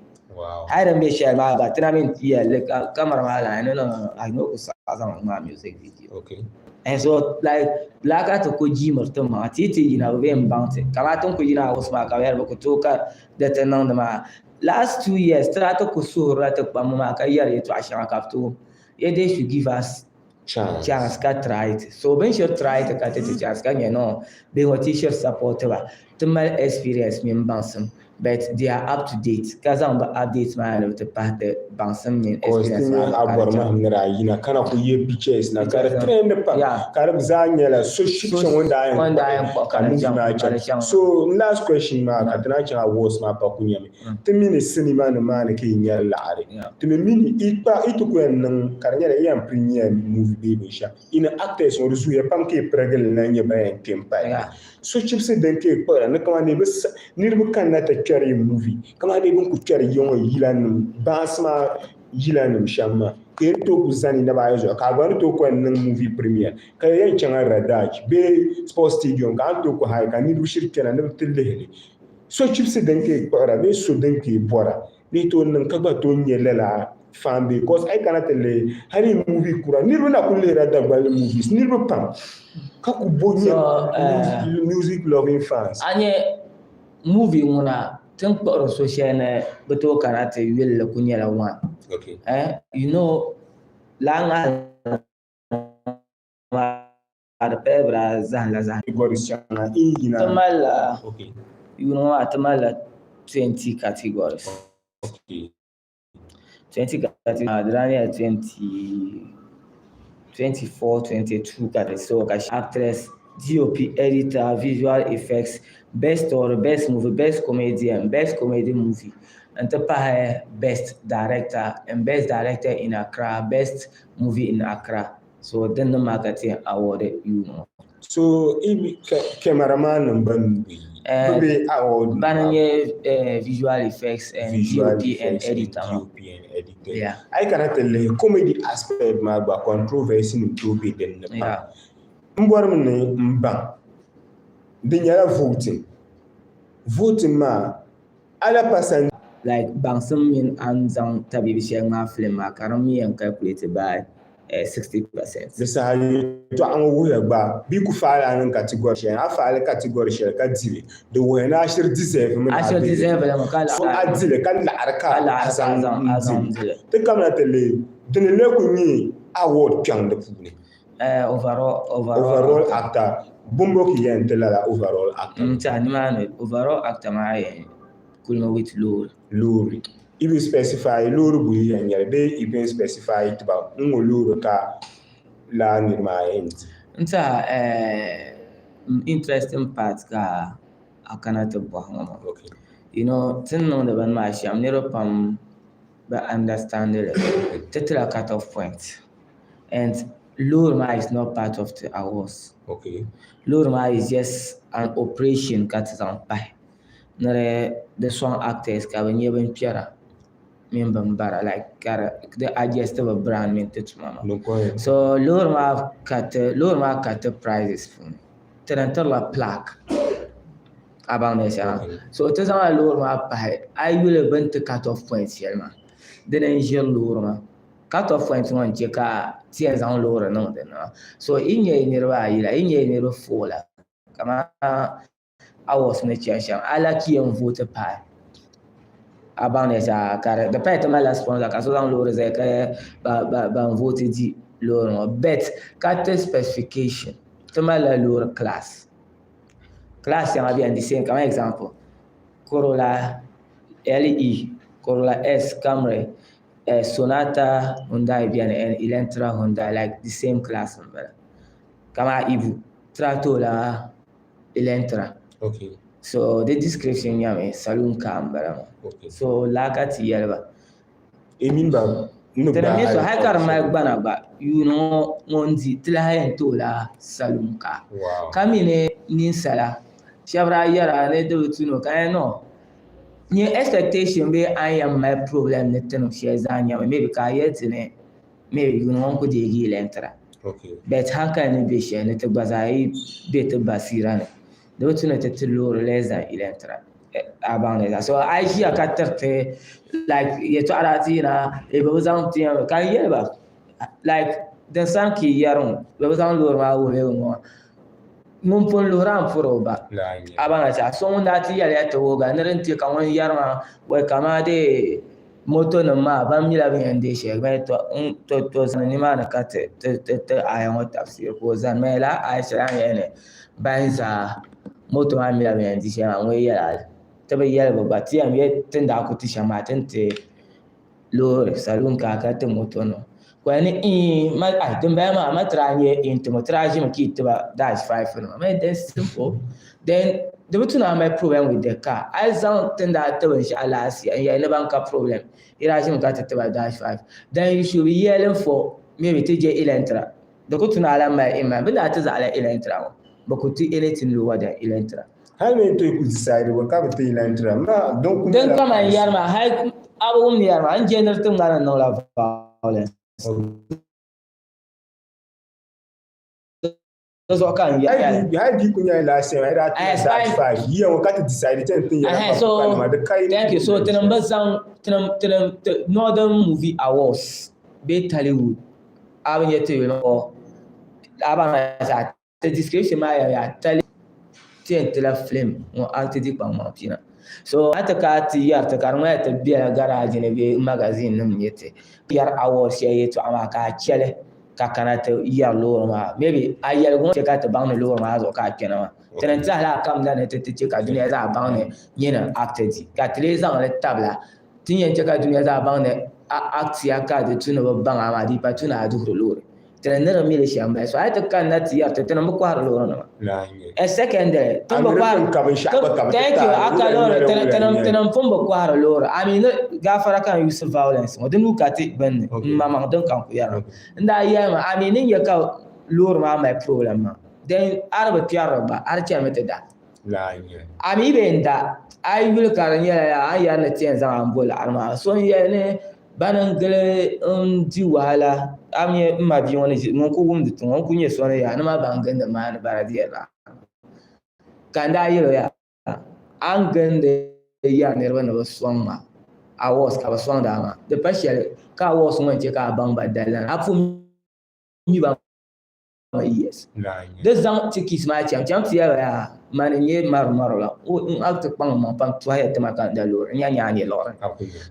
Hali din be shɛli maa gba ti na mi yɛli li ka camera maa lahi no no no a ni ku saɣi zaŋ li ŋmaai music video. And so like lala ka ti ku jiimiri ti maŋa ti yi ti yina bɛ bee m-baŋ ti kamani ti ni ku yina house maa ka bɛ yɛri bɛ ku tooi ka di ti niŋdi maa Last 2 years ti daa ti ku suhirila ti kpamba maa ka yɛri yɛtɔɣa shɛŋa ka bɛ ti wum ya they should give us chance ka try it. So bɛ ni shiri try it ka ti ti chance ka nya no bihi ŋɔ ti shiri support ba. Ti mali experience mini baŋsim. But they are up to date ka zaŋ bi update maa ni bi ti pahi ti baŋsim mini experience maa ka a bɔri mahim ni daa yina ka na ku ye pictures na ka di trend pam ka di zaa nyɛla so shibcha ŋun daa yɛn kpuɣi ka movie maa chaŋ. So n last question maa ka ti naan chaŋ awards maa pa ku nyɛmi ti mi ni cinema nim maa ni ka yi nyɛri laɣiri ti mi mi ni yi kpa yi ti ku yɛn niŋ ka di nyɛla yi yɛn premiere movie bee binshɛɣu yi ni actors ŋɔ di zooya pam ka yi pirigili na nyɛ ban yɛn kpe m-pahi. Sochibisi din ka yi kpuɣira ni kamani bɛ niriba kanna ti kpɛri yi movie kamani bɛ ni ku kpɛri ya ŋɔ yilanima baansi maa yilanima shɛm maa ka yi ni tooi ku zani yi naba ayi zuɣu ka a gba ni tooi ku yɛn niŋ movie premiere ka di yɛn chaŋ Radaj bee sports stadium ka a ni tooi ku hire ka niriba shiri kpɛna ni bɛ ti lihi li. Sochibisi din ka yi kpuɣira bee so din ka yi bɔra ni yi tooi niŋ ka gba tooi nya lala fan bee cause a yi kana ti lihi hali movie kura niriba na kuli lihirila Dagbani movies niriba pam ka ku bo nyɛ music loving fans. A nya movie ŋuna ti ni kpuɣiri so shɛli ni bɛ tooi kana ti yuli li ku nyɛla one. Okay. You know lala ŋahinli maa di paya bɛ daa zahimla zahim. Categories shɛŋa in yina. Ti malila Okay. yuuni ŋɔ maa ti malila 20 categories. Okay. 20 categories maa di daa nyɛla 20 24 22 categories so ka actress, DOP, editor, visual effects, best story, best movie, best comedian, best comedy movie n-ti pahi best director and best director in Accra, best movie in Accra. So din ni maa ka ti yɛn award yuuni ŋɔ. So cameraman nim ban be Eh, bɛ be award nim Bani maa n-nyɛ visual effects and visual DOP and effects and editor maa. DOP and editor. Yeah. A yi kana ti lihi comedy aspect maa gba controversy nim tooi be din ni pam. Yeah. M bɔrimi ni m baŋ di nyɛla voting. Voting maa ala percent. Like baŋsim mini a ni zaŋ tabiibi shɛli ŋmaai film maa ka di mi yɛn calculate by 60%. Di saha yɛltɔɣa ŋɔ wuhiya gba bɛ ku faali a niŋ category shɛli ni, a faali category shɛli ka di li, di wuhiya ni a shiri deserve mi ni a A shiri be di deserve li mi ka So a laɣiri di li ka laɣiri ka ka a laɣiri ka zaŋ a zaŋ a n-di zaŋ li. di li. Ti kamina ti lihi dini lee ku nyɛ award kpiɔŋ di puuni. Overall, overall Overall actor. actor, bumbo ki yɛn ti lala overall actor? N tiɛha nimaani overall actor maa yɛn kulimi with loori. Loori. I bi specify loori buyi yɛn nyɛli bee i bi specify tiba n ŋɔ loori ka laa niri maa yɛn di? N tiɛha interesting part ka a kana ti bɔhi ŋɔ maa. Okay. You know, ti ni niŋdi bini maa shɛm niriba pam bi understand li. Ti tila cut off point. And loori maa is not part of the awards. Okay. Loori maa is just an operation ka ti zaŋ pahi ni di di sɔŋ actors ka bɛ nyɛ bin kpɛra mini bin bara like ka di adjust bi brand mini ti tuma maa. So loori maa ka ti loori maa ka ti prizes puuni. Ti din tirila plaque. A baŋ ni shɛŋa. So ti zaŋla loori maa pahi a yi yuli bɛ ni ti cut off point shɛli maa dini n-ʒiri loori maa. Cut off point ŋɔ n-che ka ti yɛn zaŋ loori niŋ di ni maa. So yi nya niriba ayi la, yi nya niriba four la, kamani hours ni chani shɛm, a lahi yɛn vote paai. A baŋ ni zaa ka di paya ti malila sponsor ka so zaŋ loori zali ka ban vote di loori ŋɔ. But ka ti specification, ti malila loori class. Class shɛŋa beni the same, kamani example, Corolla LE, Corolla S, Camry, Sonata Hyundai beni and Elantra Hyundai like the same class n bala. Kamani Ibu tirato la Elantra. Okay. So di description nyɛmi saloon car n bala maa. Okay. So laa ka ti yɛli ba. I mini ba ni Ti gbaai mi so hali ka di hali mali gbana gba yuuni ŋɔ ŋun di ti lahi yɛn ti o la saloon car. Wow. Ka mi ni ninsala shɛba daa yɛra ni di bi tu ni o ka yɛli no Nyɛ expectation bee a ni yɛn mali problem ni ti niŋ shɛli zaa nyɛmi maybe ka a yɛli ti ni maybe yuuni ŋɔ n-ku deegi Elantra but hankali ni be shɛli ni ti gba zaa yi be ti basiira ni di bi tu ni ti ti loori less than Elantra a baŋ ni so a yi ʒiya ka tiriti like yɛltɔɣa daa ti yina bɛ bi zaŋ ti ka n yɛli ba like din sani ka yi yɛri ŋɔ bɛ bi zaŋ loori maa wuhi bɛ ŋɔ Ŋun pun luhiri a n-puri o ba. A baŋ a so ŋun daa ti yɛli ya ti wuhiga ni din ti ka ŋun yɛri maa wai kamaa dee motonima maa ban mila bɛ yɛn deei shɛli bɛ to to to zani nimaani ka ti ti ti ti aya ŋɔ tafsiri ka o zani mi lala aya shɛli a ni yɛli ni ban zaa moto maa mila bɛ yɛn di shɛli maa ŋun yɛli a li. Ti bi yɛli bi gba ti yɛn yɛ ti ni daa ku ti shɛm maa ti ni ti loori saloon car ka ti moto nima. Kɔli ni ii ma ai din bala maa ma try nyɛ in timo try ʒimi ka yi tiba dash 5 nima. Ma then simple. Then di bi tu ni a mali problem with the car. A yi zaŋ ti ni daa ti binshaɣu last year n yɛli ni ban ka problem yi daa ʒimi ka ti tiba dash 5 then you should be yelling for maybe ti je Elantra. Di ku tu ni a lahi mali in mind. Bɛ ni daa ti zaɣila Elantra ŋɔ bɛ ku ti anything lower than Elantra. Hali ni ti ku decide bɔ ka bɛ ti Elantra maa din ku Din ka man yɛri maa hali a bi wum ni yɛri maa n je ni di ti ŋmani n niŋla violence. Di zuɣu ka n yɛli. Hali di ku nyɛla last year maa daa ti dash 5 yiya ŋɔ ka ti decide ti ni ti yɛla pa so nima di ka Thank you. So tinim bi zaŋ tinim tinim Northern Movie Awards bee Tollywood a bi nyɛ ti yuli ŋɔ a baŋ zaa The description maa yɛliya tali ti yɛn tila film ŋɔ a ti di kpaŋmaŋ pina. So a ti ka ti yɛri ti ka di ŋmanila ti bela garage ni bee magazine nim n-nyɛ ti yɛri award shɛli yɛltɔɣa maa ka a chɛli ka kana ti yɛri loori maa maybe a yɛligu ŋɔ chɛ ka ti baŋ ni loori maa zuɣu ka a kpɛna maa. Ti ni tɛhila a kamina ni ti ti chɛ ka dunia zaa baŋ ni nyini act di ka ti lee zaŋ li tabila ti ni yɛn chɛ ka dunia zaa baŋ ni a actiya ka di tu ni bɛ baŋ a maa di pa tu ni a duhiri loori. Tini ni di mi li shɛm bala. So a yi ti kanna ti yɛri ti tini bi kɔhiri loori nima. A secondly, tini bi kɔhiri thank you a ka loori tini tini tini pun bi kɔhiri loori. I mean gaafara ka n use violence ŋɔ di nuu ka ti bini ni n maŋmaŋ din ka n ku yɛri n daa yɛli mi I mean ni nyɛ ka loori maa mali problem maa then a di bi kpɛrili gba a di chanimi ti da. A mi bee n da a yi yuli ka di nyɛla yaa a ni yɛri ni ti yɛn zaŋ a n bo laɣiri maa so n yɛli ni Bani n-gili n-di wahala, a mi m ma bia ŋɔ ni ʒi, ŋun kul wumdi ti ŋɔ, n kul nyɛ so ni yaa ni ma ban gindi maani bara diri la. Ka n daa yɛl o yaa, A ni gindi yɛri niriba ni bɛ sɔŋ ma awards ka bɛ sɔŋdi a maa, di pa shɛli ka awards ŋɔ n-chɛ ka a baŋ ba daliri a pun mi ba yes di zaŋ tikis maa chaŋ chaŋ ti yɛli yaa mani n-nyɛ maru maru la n a ti kpaŋ maŋ pam tɔhiya ti ma ka n da loori n nya nya a nyɛ liɣiri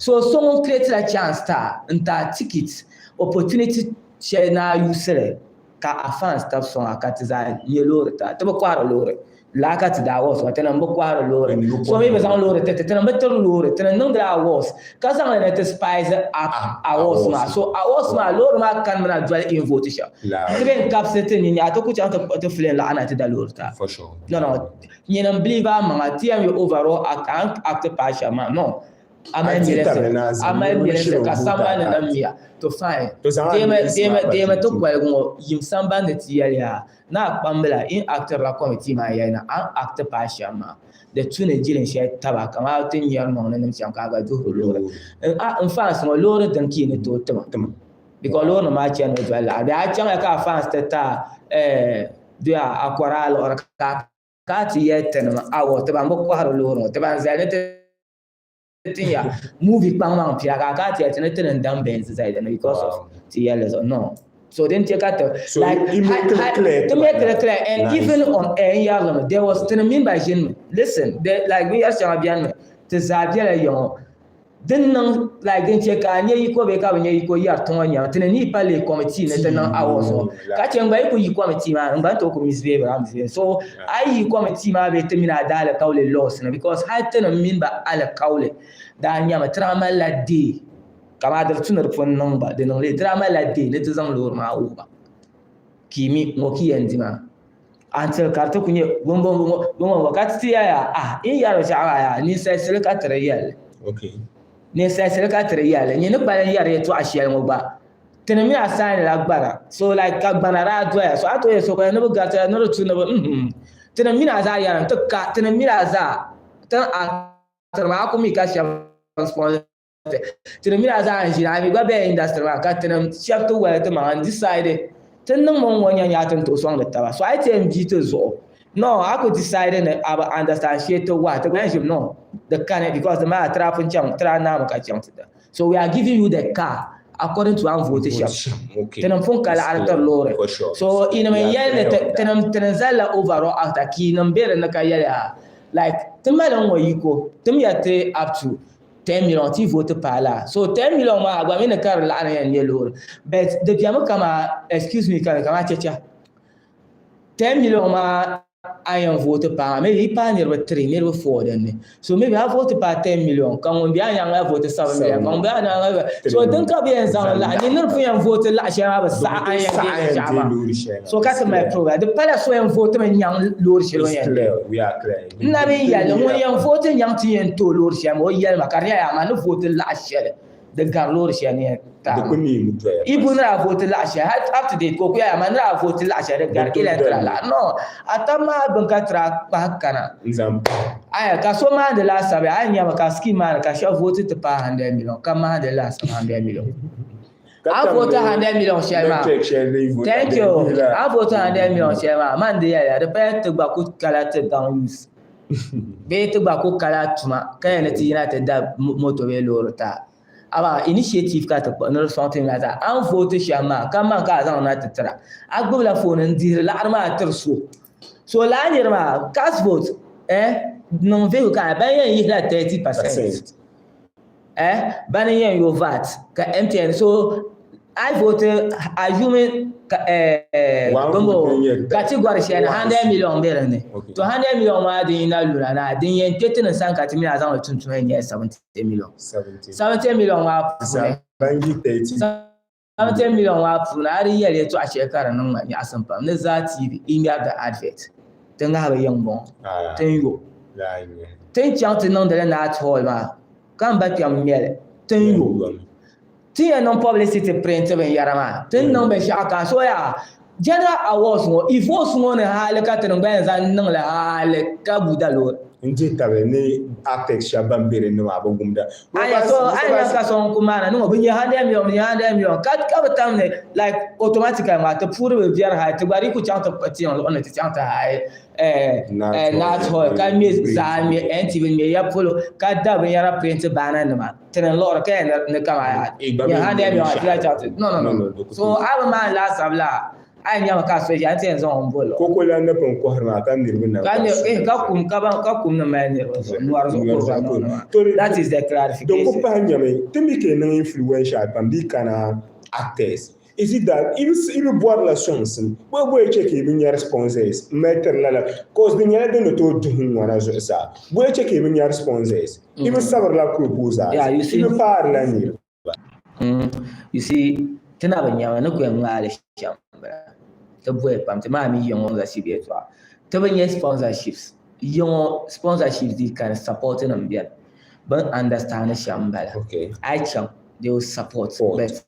so so ŋun create la chance ti a n ti a ticket opportunity shɛli ni a use li ka a fans tabi sɔŋ a ka ti zaa nyɛ loori ti a ti bi kɔhiri loori Laa ka ti daa awards ŋɔ, tinim bi kɔhiri loori. So mi bi zaŋ loori ti ti, tinim bi tiri loori, tinim niŋdila awards ka zaŋ li ni ti spice up awards maa. So awards maa, loori maa kanimi na doli in vote shɛm. Ti bee n-kabisi ti nini, a ti ku chaŋ ti kpuɣi ti filin laɣa na ti da loori ti a. No, no, nyini m-believe a maŋa, ti yɛn yi overall act, a ni act paai shɛm maa, no. A mali milinsi, a mali milinsi ka sambani ni niŋ miya, to fine. Deemi ti koligu ŋɔ yim sambani ni ti yɛli yaa Naa kpambila in actirila committee maa yɛli ni a ni act paai shɛm maa di tu ni jilin shɛli taba kamani ti ni nyɛri niŋ ni nim shɛm ka a gba duhiri loori. N fans ŋɔ loori dini ka yi ni tooi tima because loori nim maa chanimi doli laɣiri bee a chaŋya ka a fans ti ti a doya a kɔri a liɣiri ka a ti yɛli tinim awɔ ti ban bi kɔhiri loori ŋɔ ti ban zali ni ti tin ya movie kpaŋmaŋ pia ka ka ti yɛli ti ni ti ni dam Benz zali dinni because of ti yɛlli zuɣu no so din chɛ ka ti So like you make it clear to make it clear and nice. Even on air n yɛrili mi there was tini mini ba ʒini mi listen there like binyɛri shɛŋa bɛni mi ti zaa bɛla ya ŋɔ din niŋ like din chɛ ka a nyɛ yiko bee ka bi nyɛ yiko yɛri ti ŋɔ nyɛmi ti ni ni pa leei committee ni ti niŋ awards ŋɔ ka chɛ n gba yi ku yi committee maa ni n gba ni tooi ku misbehave a misbehave so a yi yi committee maa bee ti mini a daalikauli laws ni because hali ti ni mini ba alikauli daa nyɛmi ti daa malila day kamani di tu ni di pun niŋ gba di niŋ li ti daa malila day ni ti zaŋ loori maa wuhi ba ka yi mi ŋɔ ka yi yɛn di maa until ka di ti ku nyɛ bɔmbɔmbɔmbɔ ka ti ti yɛli ah n yɛri binshɛɣu maa yaa ninsalisili ka ti di yɛli ninsalisili ka ti di yɛli nyini kpalim yɛri yɛltɔɣa shɛli ŋɔ gba Ti ni mi a saani la gbana, so like ka gbana daa doya, so a tooi yɛli so ka ni bi gariti ni di tu ni bi mm Ti ni mini a zaa yɛrim ti ka, ti ni mini a zaa ti ni actor maa a ku mi ka shɛba sponsor ti, ti ni mini a zaa n-ʒini a mi gba bela industry maa ka tinim shɛba ti wali ti maŋa n-decide ti ni niŋ mi ŋ-ŋɔ nya nya ti ni tooi sɔŋdi taba, so a yi ti yɛn bia ti zuɣu no a ku decide ni a bi understand shee ti wahi ti gba yɛn ʒimi no di kani because di maa ti daa pun chaŋ ti daa naami ka chaŋ ti da. So we are giving you the car according to an vote shɛm. Tinim pun ka laɣiri tiri loori. So inim n yɛli ni tinim tinim zalila overall actor ka inim be dinni ka yɛli a like ti mali n ŋɔ yiko tim ya ti up to 10 million ti vote paai laa. So 10 million maa a gba mi ni ka di laɣiri yɛn nyɛ loori but di bemi kaman excuse me ka kaman checha 10 million maa. a yɛn vooti paai maa, maybe yi paai niriba 3, niriba 4 din ni. So maybe a vooti paai 10 million, ka ŋun be a nyaaŋa la vooti 7 million, ka ŋun be a nyaaŋa la. So din ka bɛ yɛn zaŋ laɣi, ni niriba pun yɛn vooti laɣi shɛli maa bi saɣi a ni yɛn deei binshɛɣu maa. So ka ti mali problem. Di pala so yɛn vooti mi nyaŋ loori shɛli o ni yɛn deei. N na mi yɛli ni ŋun yɛn vooti nyaŋ ti yɛn ti o loori shɛli maa, o yɛli ma ka di nyɛla amaa ni vooti laɣi shɛli di gari loori shɛli ni yɛn taai maa. Ibu ni daa vooti laɣi shɛli hali up to date ka o kuli yɛli amaa ni daa vooti laɣi shɛli di gari Electra la. No, a tab maa bini ka tira kpahi kana. Aya ka so maandi laasabu a yi nyami ka scheme maa ni ka shɛba vooti ti paai 100 million ka maandi laasabu 100 million. A vooti 100 million shɛli maa, thank you, a vooti 100 million shɛli maa man di yɛliya di paya ti gba ku kala ti baŋ use bee ti gba ku kala tuma ka yɛli ni ti yina ti da moto bee loori ti a. Amaa initiative ka ti kpuɣi ni di sɔŋ ti na zaa. A ni vooti shɛm maa ka man ka a zaŋ na ti tira. A gbubila phone n-dihiri laɣiri maa tiri so. So lala niri maa cast vote eh niŋ vehicle ka ban yɛn yihila 30% eh bani yɛn yo VAT ka MTN so I vote assuming ka eh bimbo category shɛli 100 million bɛ dinni to 100 million maa din yina luna na din yɛn kpɛ ti ni sani ka ti mini a zaŋli tum tuma yɛn nyɛla 70 million 70 million maa puuni 70 million maa puuni a di yɛli yɛltɔɣa shɛli ka di niŋ ma nyaɣisim pam ni zaa TV yi ŋmɛri di advert ti ŋahi bi yiŋ bɔŋɔ ti ni yo ti ni chaŋ ti niŋdili Night Hall maa ka n ba kpɛm ŋmɛli ti ni yo ti yɛn niŋ publicity print binyɛra maa ti ni niŋ binshɛɣu kam so yaa General Awards ŋɔ Ivos ŋɔ ni hali ka ti ni gba yɛn zaŋ niŋli hali ka bu da loori. N dihi tabili ni architects shɛba ban be din ni maa bi wumda. Aya so a nya ka so n-ku maana ni ŋɔ bɛ nya 100 million bɛ nya 100 million ka ka bɛ tam ni like automatically maa ti puuri bi biɛri hali ti gba di ku chaŋ ti kpuɣi ti yiŋ luɣili ni ti chaŋ ti haai Nat Hall ka ŋme zaa ŋme NTV ŋme ya polo ka da binyɛra print baana nima ti ni luɣiri ka yɛn ni kama nya 100 million a ti lahi chaŋ ti no no no so a bi maani laasabu la A yi nyami ka a so ʒiya, a ni ti yɛn zaŋ o m-bol o. Koko lan ni pun kɔhiri maa ka niriba na Ka eh, ka kum, ka ban, ka kum ni mali niriba zuɣu, nɔri zuɣu ka o zaŋ niŋ maa. That is the clarification. Din ku pahi nyami, ti mi ka yi niŋ influential pam di yi kana actors. Is it that yi bi bɔrila sɔŋsim? Bɔ bɔ yi che ka yi bi nyari sponsors m-mali tiri lala? Cause di nyɛla din ni tooi duhi n-ŋɔna zuɣusaa. Bɔ yi che ka yi bi nyari sponsors? Yi bi sabirila proposals? Yi bi paarila niriba? You see, ti na bi nyami ni ku yɛn ŋmaai li shɛm m-bala. Ti bɔya pam, ti maa mi yiŋɔ sponsorship yɛltɔɣa. Ti bi nya sponsorships. Yiŋɔ sponsorships di kani support nim bɛni. Bɛ ni understand shɛm m-bala. A yi chaŋ, they will support but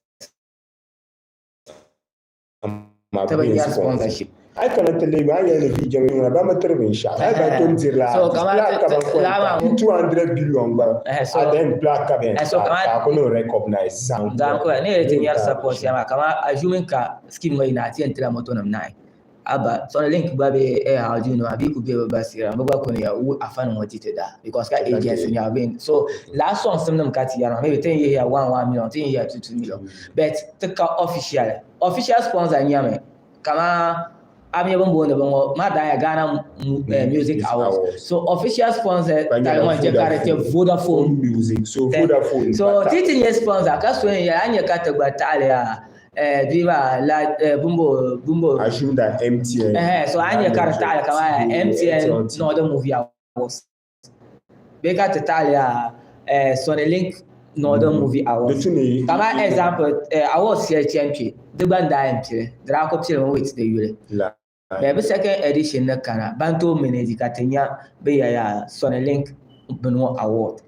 Ti bi nya sponsorship. A yi kana ti leegi a ni yɛli ni bia jɛma yiŋa ba mi tiri binshɛɣu hali ban tom diri la black ka ban kɔŋ 200 billion gba at the end black ka bɛn ka a ku niŋ recognize zaŋ zaŋ kɔya ni yɛli ti nyari support shɛli maa kamani assuming ka scheme ŋɔ yina a ti yɛn tila moto nim naai Aba sɔni link gba bee eh how do you know abi ku be bi basira bi gba kuni ya wu afa ni ŋɔ ti ti da because ka agency nya bin so last sɔŋsim nim ka ti yɛri maa maybe ti ni yihiya 1 1 million ti ni yihiya 2 2 million but ti ka official official sponsor nyɛmi kama a mi bin booni bin ŋɔ maa daa nyɛ Ghana Music Awards so official sponsor tali ŋɔ n-chɛ ka di ti Vodafone Music so Vodafone so ti ti nyɛ sponsor ka so n yɛli a nyɛ ka ti gba taɣili yaa eh, maa la eh, bumbo bumbo assume that MTN eh so a nyɛ ka di taɣili kamani MTN Northern Movie Awards bee ka ti taɣili yaa eh, Sony Link Northern Movie Awards kamani example eh, awards shɛli chani kpe di gba n daa yɛn pili di daa ku pilimi with di yuli bɛ bi second edition ni kana ban tooi manage ka ti nya bɛ ya yaa Sony Link bini ŋɔ award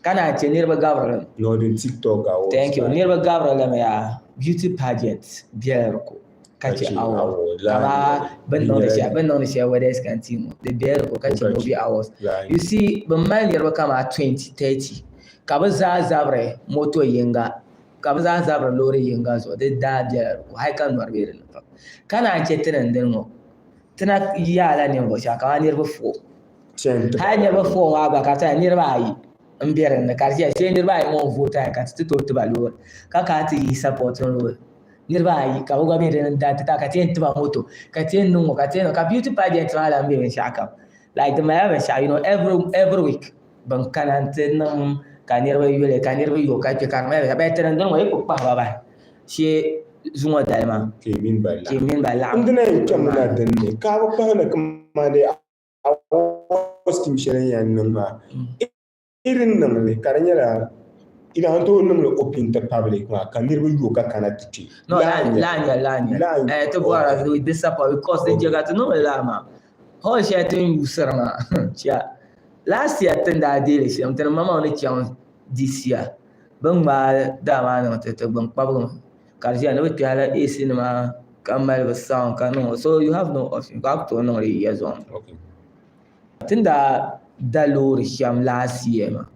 ka naan che niriba gabiri li Northern TikTok awards. Thank you. Niriba gabiri li mi yaa beauty pageant bela di ko ka che award. Amaa bɛ ni niŋdi shɛli bɛ ni niŋdi shɛli Wedders Canteen ŋɔ di bela di ko ka che movie awards. You see bɛ mali niriba kaman 20, 30 ka bɛ zaa zabiri moto yinga ka bɛ zaa zabiri loori yinga zuɣu di daa bela di ko hali ka nɔri be di ni pam. Ka naan che ti ni dini ŋɔ ti na yaala ninvuɣ shɛba kaman niriba 4. Hali niriba 4 maa gba ka di chɛya niriba ayi m-be din ni ka di chɛya shee niriba ayi ŋɔ n-vooti ka ti ti tooi ti ba loori ka kana ti yihi supporting role niriba ayi ka bɛ gba be din ni daa ti ta ka ti yɛn ti ba moto ka ti yɛn niŋ ŋɔ ka ti yɛn niŋ ka beauty pageant maa lan be binshɛɣu kam like di malila binshɛɣu you know every every week bɛn kana nti niŋ ka niriba yuli ka niriba yo ka kpe ka di mali binshɛɣu but ti ni dini ŋɔ yi ku kpahi ba bahi shee. zuŋɔ dali maa. Ka yi mini ba laɣim. Ka yi mini ba laɣim. N dina yɛn kpɛmi na din ni, ka a bi kpahi ni kamani award scheme shɛli n yɛn niŋ maa, i di niŋ li ka di nyɛla i daa tooi niŋ li open to public maa ka niriba yo ka kana ti kpe. No, laa n-nyɛ li, laa n-nyɛ li. Eh, ti bɔra di support because din chɛ ka ti niŋ li laa maa, hall shɛli ti ni yuusiri maa, chia, last year ti ni daa deei li shɛm, ti ni maŋmaŋ ni chaŋ this year, bɛ ni ŋmaai daa maa niŋ ti, ti gbuni kpabigimi ka di ʒiya ni bɛ kpɛhila AC nima ka mali bɛ sound ka niŋ so you have no option ka a ku tooi niŋ li yiya zuɣu. Ti ni daa da loori shɛm last year maa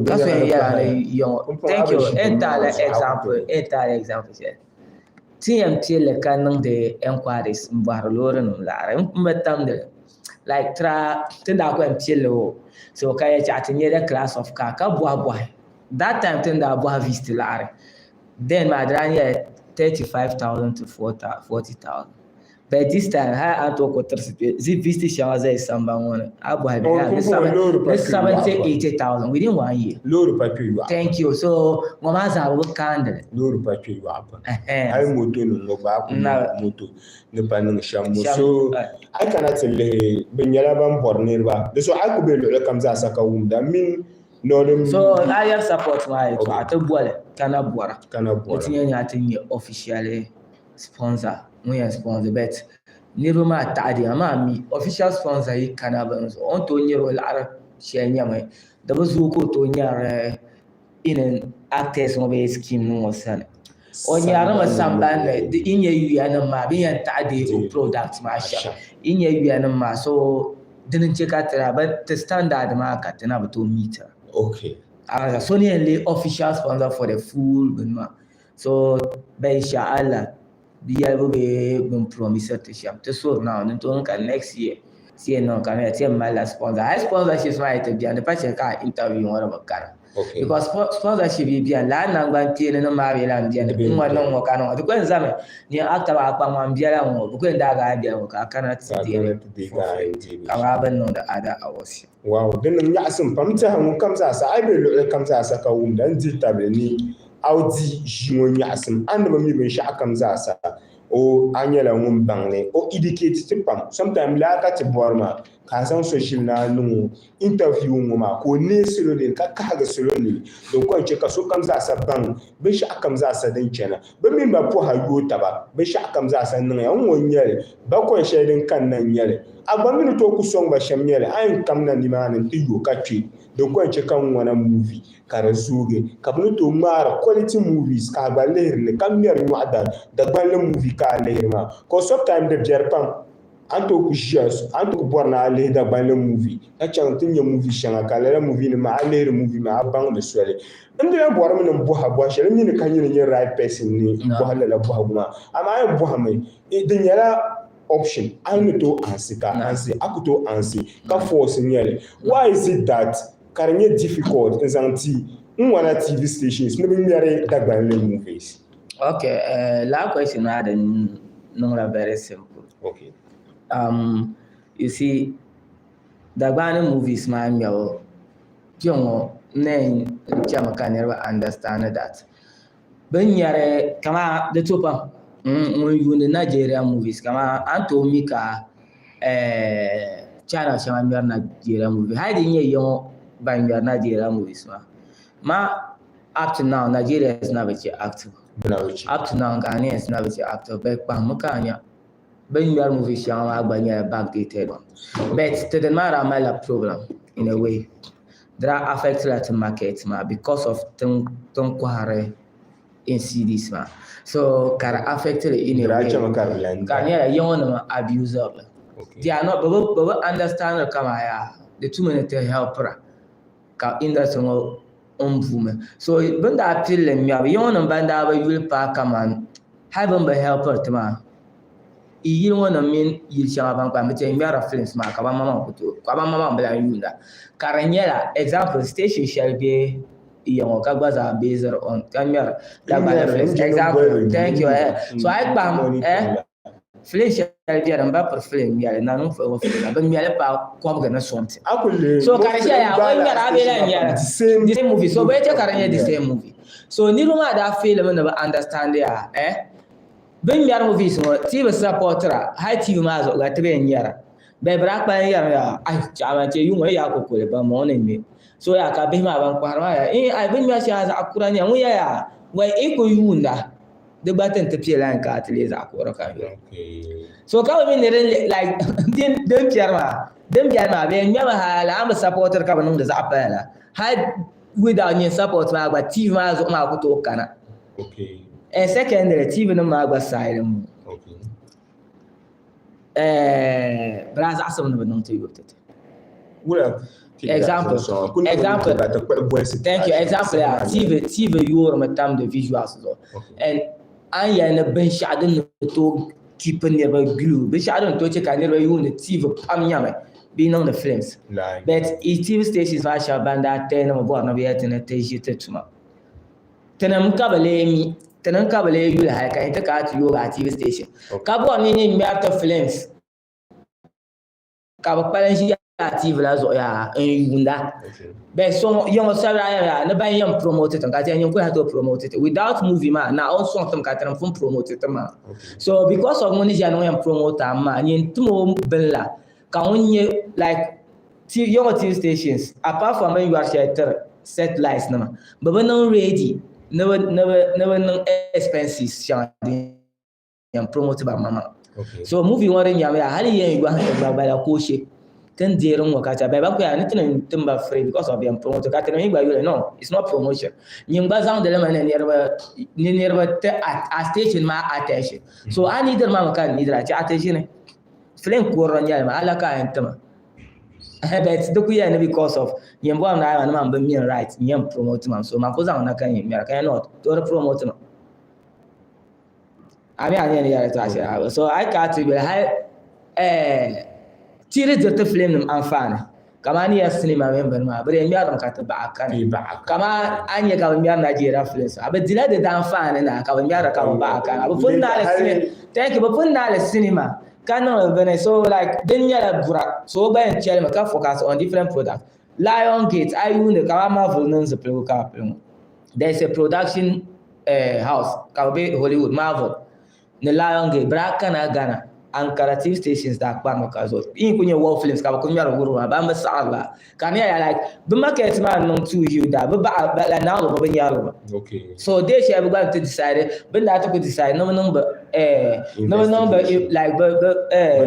ka so yɛn yɛla ni ya ŋɔ thank you n taai example n taai example shɛli ti yɛn pilli ka niŋdi enquiries n bɔhiri loori nim laɣiri n bi tamdi li like tira ti ni daa ku yɛn pilli o so ka yɛli chaɣ ti nyɛ the class of car ka bɔhi bɔhi that time ti ni daa bɔhi visti laɣiri then maa di daa nyɛla 35,000 to 40,000 But this time hali a ni tooi ku tirisi kpe zi visti shɛŋa zali sambani ŋɔ ni a bɔhi bɛ yaa ni 70 80,000 within one year. Loori pa kpe yɔɣu. Thank you. So ŋɔ maa zaa bi bi kaandi li. Loori pa kpe yɔɣu pam. Hali moto nim ŋɔ gba a ku nya moto ni pa niŋ shɛm ŋɔ. So a yi kana ti lihi bɛ nyɛla ban bɔri niriba. Di zuɣu a yi ku be luɣili kam zaa sa ka wumda mini Northern. So a yɛri support maa yɛltɔɣa ti boli ka na bɔra. Ka na bɔra. Ni ti nyɛ nya ti nyɛ officially sponsor ŋun yɛn sponsor but niriba maa taɣi di amaa mi official sponsor yi kana bini zuɣu o ni tooi nyari o laɣiri shɛli nyɛmi di bi zooi ka o tooi nyari in actors ŋɔ bee scheme nim ŋɔ sani o nyarimi sambanni di yi nyɛ yuya nim maa bɛ yɛn taɣi deei o product maa shɛm yi nyɛ yuya nim maa so dini n chɛ ka ti ti standard maa ka ti na bi tooi meet. Okay. So ni yɛn lee official sponsor for the full bini maa. So bɛ insha Allah bɛ yɛlibu bee bɛ ni promise ti shɛm ti suhiri Naawuni ni tooi ka next year ti yɛn niŋ ka di nyɛla ti yɛn malila sponsor hali sponsorships maa yi ti beni di pa chɛ ka a interview ŋɔ di bi kana because sponsorship yi beni lala nangban kpeeni nim maa bee lahi beni n ŋɔ niŋ ŋɔ ka niŋ ŋɔ di ku yɛn zami ni actor maa kpaŋ ŋɔ n bela ŋɔ bɛ ku yɛn daagi a bela ŋɔ ka a kana ti deei for free kaman bɛ ni niŋdi other awards shɛm. Wow, di niŋ nyaɣisim pam. N tɛha ŋun kam zaasa, a yi be luɣili kam zaasa ka wumda, n dihi tabili ni a di ʒii ŋɔ nyaɣisim. A ni bi mi binshɛɣu kam zaasa, o a nyɛla ŋun baŋ li. O educate ti pam. Sometimes lala ka ti bɔri maa, ka a zaŋ so ʒili ni a niŋ o interview ŋɔ maa ka o neei salo nini ka kahigi salo nini din kɔŋ chɛ ka sokam zaasa baŋ binshɛɣu kam zaasa din chana. Bɛ mini ba pɔha yooi taba, binshɛɣu kam zaasa niŋya n-ŋɔ n-nyɛ li, bakɔi shɛli din kanna n-nyɛ li. A gba mi ni tooi ku sɔŋ ba shɛm nyɛ li, a yɛn kamina nimaani nti yo ka kpe, din kɔŋ chɛ ka n ŋɔna movie ka di zoogi, ka bɛ ni tooi ŋmaari quality movies ka a gba lihiri li ka ŋmɛri nyɔɣu Dagbanli movie ka a lihiri maa. Cause sometime di biɛri pam. A ni tooi ku ʒiya, a ni tooi ku bɔri ni a lihi Dagbanli movie ka chaŋ ti nya movie shɛŋa ka lala movie nim maa a lihiri movie maa a baŋ di soli. N di lahi bɔrimi ni n bɔhi a bɔhi shɛli, n mi ni ka nyini n-nyɛ right person ni n bɔhi lala bɔhigu maa amaa a yɛn bɔhimi di nyɛla option a ni tooi ansi ka ansi a ku tooi ansi ka force n-nyɛ li. Why is it that ka di nyɛ difficult n zaŋ ti n ŋɔna TV stations ni bɛ ŋmɛri Dagbanli movies? Okay, lala question maa di niŋla very simple. Okay. You see, Dagbani movies maa ŋmɛbu kpɛŋɔ n na yɛn chami ka niriba understand that bɛ ni ŋmɛri kaman di to pam ŋun yuuni Nigeria movies kaman a ni tooi mi ka channel shɛŋa ŋmɛri Nigeria movies hali di yi nyɛ ya ŋɔ ban ŋmɛri Nigeria movies maa maa up to now Nigerians na bi chɛ acting up to now Ghanaians na bi chɛ acting bɛ kpahimmi ka a nya bɛ ni ŋmɛri movie shɛŋa maa gba nyɛla backdated one but ti dini maa daa malila problem in a way di daa affect la ti market maa because of tin kɔhiri in CDs maa so ka di affect li in a way ka di nyɛla ya ŋɔ nima abuse li they are not bɛ bi understand kaman yaa di tumi ni ti helpira ka industry ŋɔ n buumi. So bɛ ni daa pili li ŋmɛbu, ya ŋɔ nim ban daa bi yuli paai kaman hali bɛ ni bi helpiri ti maa, yi yili ŋɔ nim mini yili shɛŋa ban kpalim bɛ ti yɛn ŋmɛrila films maa ka ban maŋmaŋ ku tooi, ka ban maŋmaŋ bi lahi yuunda. Ka di nyɛla example station shɛli be ya ŋɔ ka gba zaa based on ka ŋmɛri Dagbani films. Example, thank you. So a yi kpahim eh Film shɛli beni m ba piri film ŋmɛli Nanim Fuɣibu film la bɛ ŋmɛli pa kɔbigi ni something. So ka di chɛya o ŋmɛri a bee lahi ŋmɛri the same movie so bɛ chɛ ka di nyɛ the same movie. So niriba maa daa fail mi ni bi understand ya eh bin ŋmɛri movies ŋɔ ti bi supportira hali TV maa zuɣu gba ti bi yɛn nyɛra bɛ bi daa kpalim yɛrimi yaa ai chaɣima che yuŋ ŋɔ yaa kukoli ban bɔŋɔ ni ŋmɛ so yaa ka bihi maa ban kɔhiri maa yaa eh ai bin ŋmɛri shɛŋa zaɣ kura nyɛ ŋun ya yaa wai i ku yuunda di gba ti ni ti piɛ line ka a ti leei zaɣ kuɣiri ka yuli so ka bi mi ni din like din din piɛri maa din biɛni maa bɛ yɛn ŋmɛmi hali a ni bi supportiri ka bi niŋdi zaɣ pala la hali without nyin support maa gba TV maa zuɣu maa ku tooi kana and secondly TV nim maa gba side n bɔŋɔ bɛ daa zaɣisimi ni bɛ niŋ ti yubu ti ti. Example, example, thank you, example yaa, TV, TV yoorimi tamdi visuals zuɣu and a ni yɛli ni binshɛɣu din ni tooi keep niriba glue, binshɛɣu din ni tooi che ka niriba yuundi TV pam nyami bɛ yi niŋdi films but TV stations maa shɛba ban daa tɛɛnimi bɔri ni bɛ yɛli ti ni ti ʒi ti tuma. Tinim ka bi lee mi, tinim ka bi lee yuli hali ka yi ti kana ti yooi a TV station ka bɔri ni nyin ŋmɛri ti films ka bi kpalim ʒi a TV la zuɣu yaa n-yuunda. Bɛ so yiŋɔ sabila yɛli yaa ni ban yɛn promote ti ka ti yɛn nyin kuli tooi promote ti without movie maa Naawuni sɔŋ tim ka tinim pun promote ti maa. So because of ŋun ni ʒiya ni ŋun yɛn promote a maa nyin tim o bini la ka ŋun nyɛ like Yiŋɔ TV stations apart from bɛ ni yɔri shɛli tiri satellites nima bɛ bi niŋ ready ni bɛ niŋ expenses shɛŋa din yɛn promote ba maŋmaŋa. So movie ŋɔ din nyami yaa hali yi yɛn yɔhim ti gba gbala ka o she ti ni deeri ŋ-ŋɔ ka chɛ bɛ ku yaa ni ti ni tim ba free because of bɛ yɛn promote ka ti ni mi gba yuli no it's not promotion nyin gba zaŋdi li mi ni niriba ti a station maa attention so a neediri ma mi ka n needira chɛ a ti ʒini film kurili n-nyɛli maa ala ka a yɛn tima but di ku yɛli ni because of nyin bɔri ni a ni man bi mean right n yɛn promote man so man ku zaŋ na ka nyin ŋmɛra ka yɛn no to di promote ma a mi a ni yɛn yɛli tɔɣa shɛli so a yi kana ti yuli hali ti di diriti film nim anfaani kamani ni yɛli sinima mini bini maa bi di yɛn ŋmɛrimi ka ti baɣa kani kamani a ni nyɛ ka bi ŋmɛri Nigeria films a bi dila di daanfaani na ka bi ŋmɛrili ka bi baɣa kani bi pun naali sinima thank you bi pun naali sinima ka niŋdi bini so like din nyɛla bura so o gba yɛn chɛlimi ka focus on different products Lion Gate a yi yuuni kamani Marvel niŋ zipiligu ka bi pili ŋɔ there is a production house ka bi be Hollywood Marvel ni Lion Gate bɛ daa kana Ghana Ankara TV stations daa kparimi ka zuɣu yi ku nyɛ war films ka bɛ ku ŋmɛri wuri maa ban bi saɣiri la ka di nyɛla like bɛ market maa niŋ too huge daa bɛ baɣa like naawuni bi bi nyɛri li so day shɛli bɛ gba ni ti decide bɛ ni daa ti ku decide ni bɛ niŋ bɛ eh ni bɛ niŋ bɛ like bɛ bɛ eh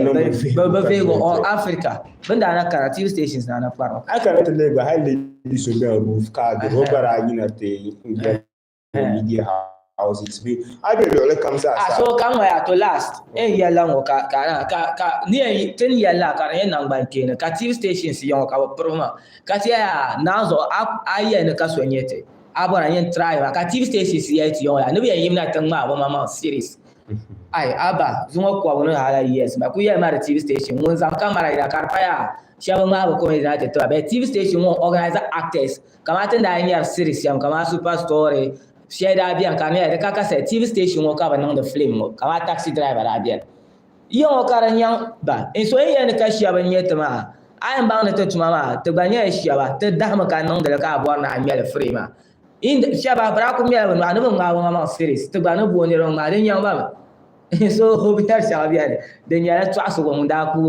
bɛ vihigu on Africa bɛ ni daa na kana TV stations daa na kparimi. A kana ti lihi gba hali lady so bɛn roof ka o gba daa yina ti media houses bɛ a bɛ luɣili kam zaa sa. So ka ŋɔ yaa to last n yɛlila ŋɔ ka ka ka ka ni yɛn ti ni yɛlila ka di nyɛ naŋgban kpeeni ka TV stations ya ŋɔ ka bi piribi ma ka ti yɛli naa zuɣu a a yɛli ni ka so nyɛ ti a bɔra yɛn try ma ka TV stations yɛli ti ya ŋɔ yaa ni bi yɛn yimina ti ŋmaai bi maŋmaŋ series ai aba zuŋɔ kɔbigu ni hala years ma ku yɛli ma di TV station ŋun zaŋ camera yina ka di pa yaa shɛba ŋmaai bi comedy na ti tiba but TV station ŋɔ organize actors Kamani ti ni daa nyari series shɛm kamani Super Story shɛli daa beni ka di nyɛla di ka kasɛt TV station ŋɔ ka bɛ niŋdi film ŋɔ kamani Taxi Driver daa beni. Yiya ŋɔ ka di nyaŋ ba n so yi yɛli ni ka shɛba n-nyɛ ti maa a yɛn baŋ ni ti tuma maa ti gba nyɛla shɛba ti dahimi ka niŋdi li ka a bɔri ni a ŋmɛli free maa. Shɛba bɛ daa kuli ŋmɛla bɛ nuhi ni bɛ ŋmaai bɛ maŋmaŋ series ti gba ni booi niriba ŋmaai di nyaŋ ba mi. So biɛri shɛŋa beni di nyɛla tɔɣisigu ŋun daa ku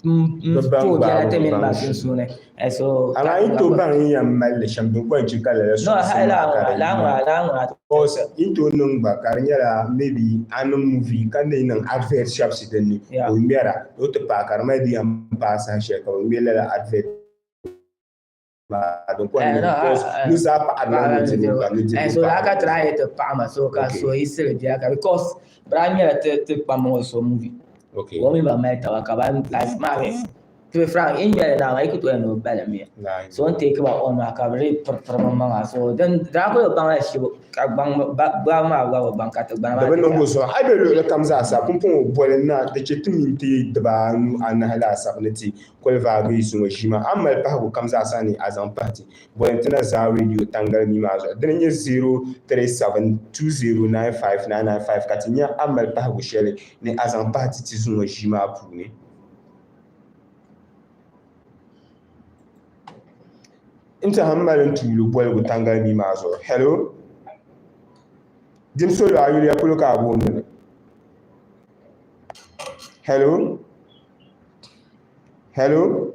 Bi baŋ ti mini ba sunsuuni. Amaa yi tooi baŋ yi yɛn mali li shɛm din kɔŋ chɛ ka lala sɔŋsim maa ka di yi Because yi tooi niŋ gba ka di nyɛla maybe a niŋ movie ka ni niŋ advert shɛbisi din ni ka o ŋmɛra ni o ti paai ka di mali di yɛn paai saha shɛli ka bɛ ŋmɛ lala advert maa din kɔŋ niŋ because nuzaa paɣirila nudirigu ka nudirigu So laa ka try ti paɣa ma so ka so yiɣisiri bia ka because bɛ daa nyɛla ti kpamba ŋɔ so movie. O mini ba mali taba ka ba like maa mi to be frank in ŋmɛli naa maa yi ku tooi ni o bala mi so n take ba on maa ka bi dii piri piri bi maŋa so din daa kuli bi baŋla shibu ka gbaŋ gbabu maa gba bi baŋ ka ti gbana maa Di bi niŋ o zuɣu a be luɣili kam zaa sa pumpɔŋɔ boli n na di chɛ ti mini ti dibaanu anahi laasabu ni ti kuli vaagi yi zuŋɔ ʒii maa a ni mali pahigu kam zaa sa ni a zaŋ pahi ti boli n ti na zaa radio tangali mii maa zuɣu dini n-nyɛ 0372095995 ka ti nya a ni mali pahigu shɛli ni a zaŋ pahi ti ti zuŋɔ ʒii maa puuni. N tɛha m mali n tuuli boligu tangalimii maa zuɣu. Hello? Dim solo a yuli ya polo ka a booni li. Hello? Hello?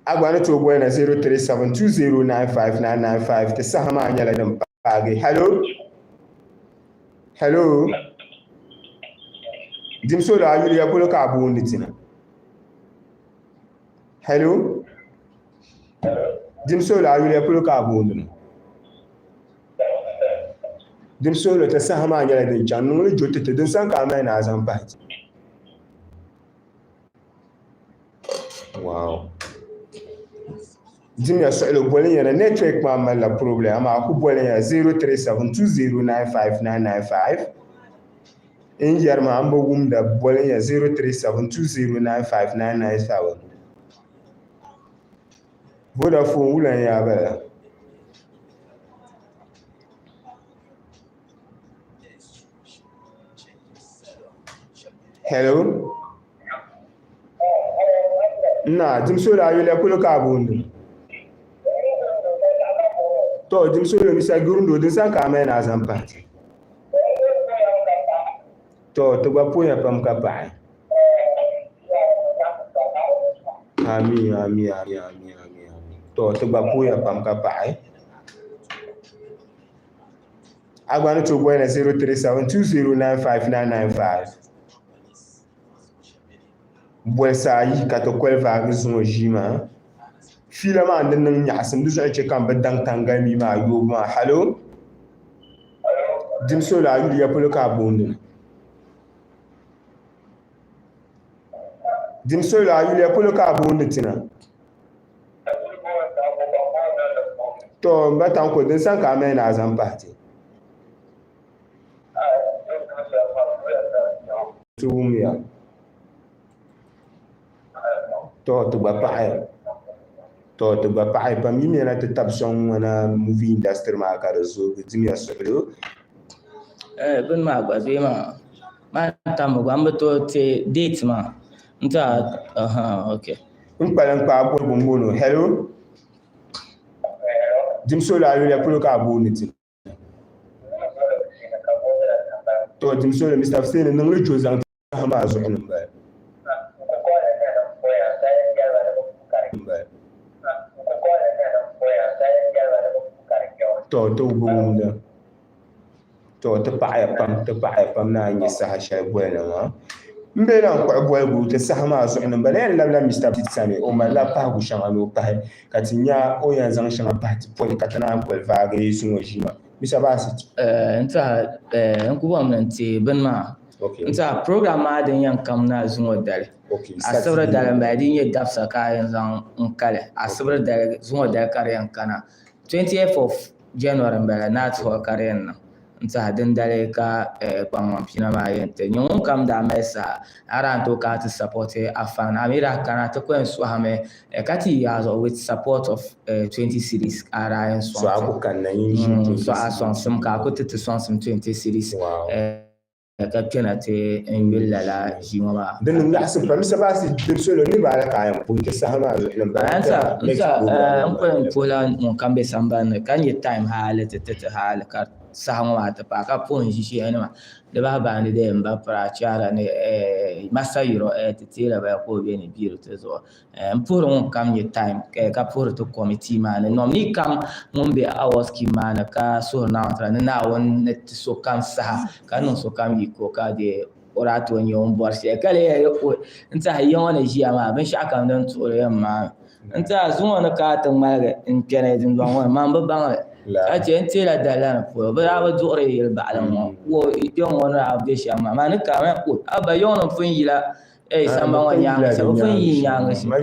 A gba ni tooi boli na 0372095995 ti saha maa nyɛla din paagi. Hello? Hello? Dim solo a yuli ya polo ka a booni ti na. Hello? Dim solo a yuli ya polo ka a booni na. Dim solo ti saha maa nyɛla din chaŋ niŋli jo ti ti din sani ka a mali ni a zaŋ pahi ti. Wow. Dimiya suɣili boli ya na network maa malila problem amaa ku boli ya 0372095995 n yɛri maa n bi wumda boli ya 0372095997 Vodafone wula n yaa bala. Hello? Na, dimsolo a yuli polo ka a booni. To, dimsolo misa gurundo din san ka a mali ni a zaŋ pahi ti. To, ti gba puhiya pam ka paɣi. Ami, ami, ami, ami, ami, ami. To, ti gba puhiya pam ka paɣi. A gba ni tooi boli na 0372095995. Bolisi ayi ka ti koli vaagi zuŋɔ ʒii maa. Fiila maa ni niŋ nyaɣisim di zuɣu chɛ ka m bi daŋ tangalimii maa yoobu maa. Halo? Dimsolo a yuli ya polo ka a booni li? Dimsolo a yuli ya polo ka a booni ti na? To m ba Tanko din sani ka a mali ni a zaŋ pahi ti. Ti wumya. To ti gba paɣiya. To ti gba paɣiya pam. Yimiya na ti tabi sɔŋ ŋɔ na movie industry maa ka di zoogi. Dimiya suɣilo. Eh, bini maa gba bee maa maa tam gba n bi tooi ti date maa n ti a aha okay. N kpalim kpaai boligu m-bono, Hello? Dimsolo a yuli ya polo ka a booni ti? To Dimsolo, Mister Fuseni niŋli jo zaŋ ti saha maa zuɣu ni m-bala. To ti bi wumda. To ti paɣiya pam, ti paɣiya pam ni a nya saha shɛli boli na maa. M be lan kpuɣi boligu ti saha maa zuɣu ni m-bala yɛn labila Mister Pitt sani, o malila pahigu shɛŋa ni o pahi ka ti nya o yɛn zaŋ shɛŋa pahi ti pɔi ka ti naan kuli vaagi zuŋɔ ʒii maa. Mister Bassett. N tiɛha n ku bɔrimi ni n teei bini maa. N tiɛha program maa din yɛn kam na zuŋɔ dali. Asibiri dali m-bala di yi nyɛ dabisa ka a yɛn zaŋ n kali. Asibiri dali zuŋɔ dali ka di yɛn kana. 20th of January m-bala Night Hall ka di yɛn niŋ n-tiɛhi dindali ka kpaŋmaŋ pina maa yɛn ti nyɛ ŋun kam daa mali saha a daa ni tooi kana ti support a fan a mi daa kana ti ku yɛn sɔhimi ka ti yi a zuɣu with support of 20 cedis ka a daa yɛn sɔŋ ti so a sɔŋsim ka a ku ti ti sɔŋsim 20 cedis. Ka kpɛna ti n yuli lala ʒii ŋɔ maa. Di niŋ nyaɣisim pam. Mr. Bassey diri salo niriba ala ka a yɛn puhi ti saha maa zuɣu ni bala N ku yɛn puhila ŋun kam be sambani ni ka nyɛ time hali ti ti ti hali ka saha ŋɔ maa ti paai ka puhi n ʒishɛhi nima di bahi baandi dee m ba Pirachiara ni Masa Yuro ti teela baya ka o be ni biiri ti zuɣu. N puhiri ŋun kam nyɛ time ka puhiri ti committee maa ni nominee kam ŋun be award scheme maa ni ka suhiri Naawuni tira ni Naawuni ni ti sokam saha ka niŋ sokam yiko ka di o daa tooi nyɛ o ni bɔri shɛli ka lee yɛli o n tiɛha ya ŋɔ ni ʒiya maa binshɛɣu kam din tuɣiri yɛn maami n tiɛha zuŋɔ ni ka a ti ŋmaligi n kpɛri dundɔŋ ŋɔ ni man bi baŋ li ka chɛ n teela dalila ni polo bɛ daa bi duɣiri yili baɣili ŋɔ kpɛŋ ŋɔ ni daa be shɛm maa maa ni ka a ba yiŋ ni pun yila Ei, samba ŋɔ nyaaŋa shɛm, o pun yi nyaaŋa shɛm.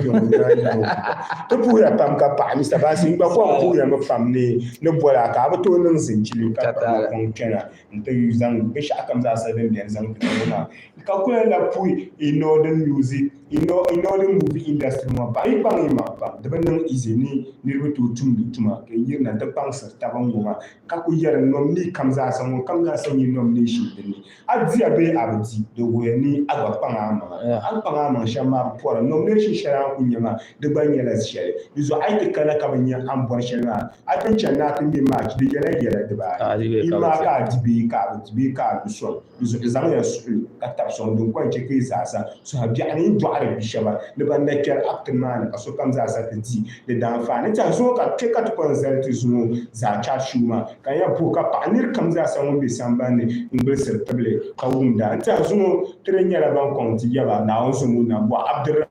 Ti puhiya pam ka paɣa Mr. Bassey, n gba kom puhiya mi pam ni ni boli a ka a bi tooi niŋ zinchili ka pa kɔŋ kpɛna n-ti zaŋ binshɛɣu kam zaasa din beni zaŋ ti ŋɔ maa. Ka ku lahi labi puhi Northern Music. In northern movie industry ŋɔ bahi yi kpaŋ yi maŋ pam di bi niŋ easy ni niriba tooi tumdi tuma ka yi yirina nti kpaŋsiri taba ŋ-ŋɔ maa ka kuli yɛri nominee kam zaasa ŋun kam zaasa nyɛ nomination din ni a diya bee a bi di, di wuhiya ni a gba kpaŋ a maŋa. A ni kpaŋ a maŋ shɛm maa bi pɔra. Nomination shɛli a ni kuli nya maa di gba nyɛla shɛli. Di zuɣu a yi ti kana ka bi nya a ni bɔri shɛli maa, a ti ni chani ni a ti ŋme match di yɛla yɛla dibaayi. Imaa ka a di bee ka a bi di bee ka a lu sɔŋ. Di zuɣu zaŋya suɣilo ka tabi sɔŋ din kɔŋ chɛ ka yi zaasa suha biɛɣu ni yi dɔɣiri bi shɛba ni ban na kpɛri acting maa ni ka sokam zaasa ti di di daanfaani. N tɛha zuŋɔ ka kpe ka ti kɔŋ zali ti zuŋɔ zaa chat show maa ka n yɛn puhi ka paɣi nir kam zaasa ŋun be sambani ni n-gbulisiri tibili ka wumda. N tɛha zuŋɔ ti di nyɛla ban kɔŋ ti yaba Naawuni zuŋɔ nambɔɣu Abdurrahim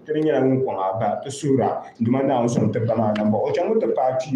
ti di nyɛla ŋun kɔŋ a ba ti suhir a Duuma Naawuni sɔŋ ti ba maa nambɔɣu o chaŋmi ti paai kpi.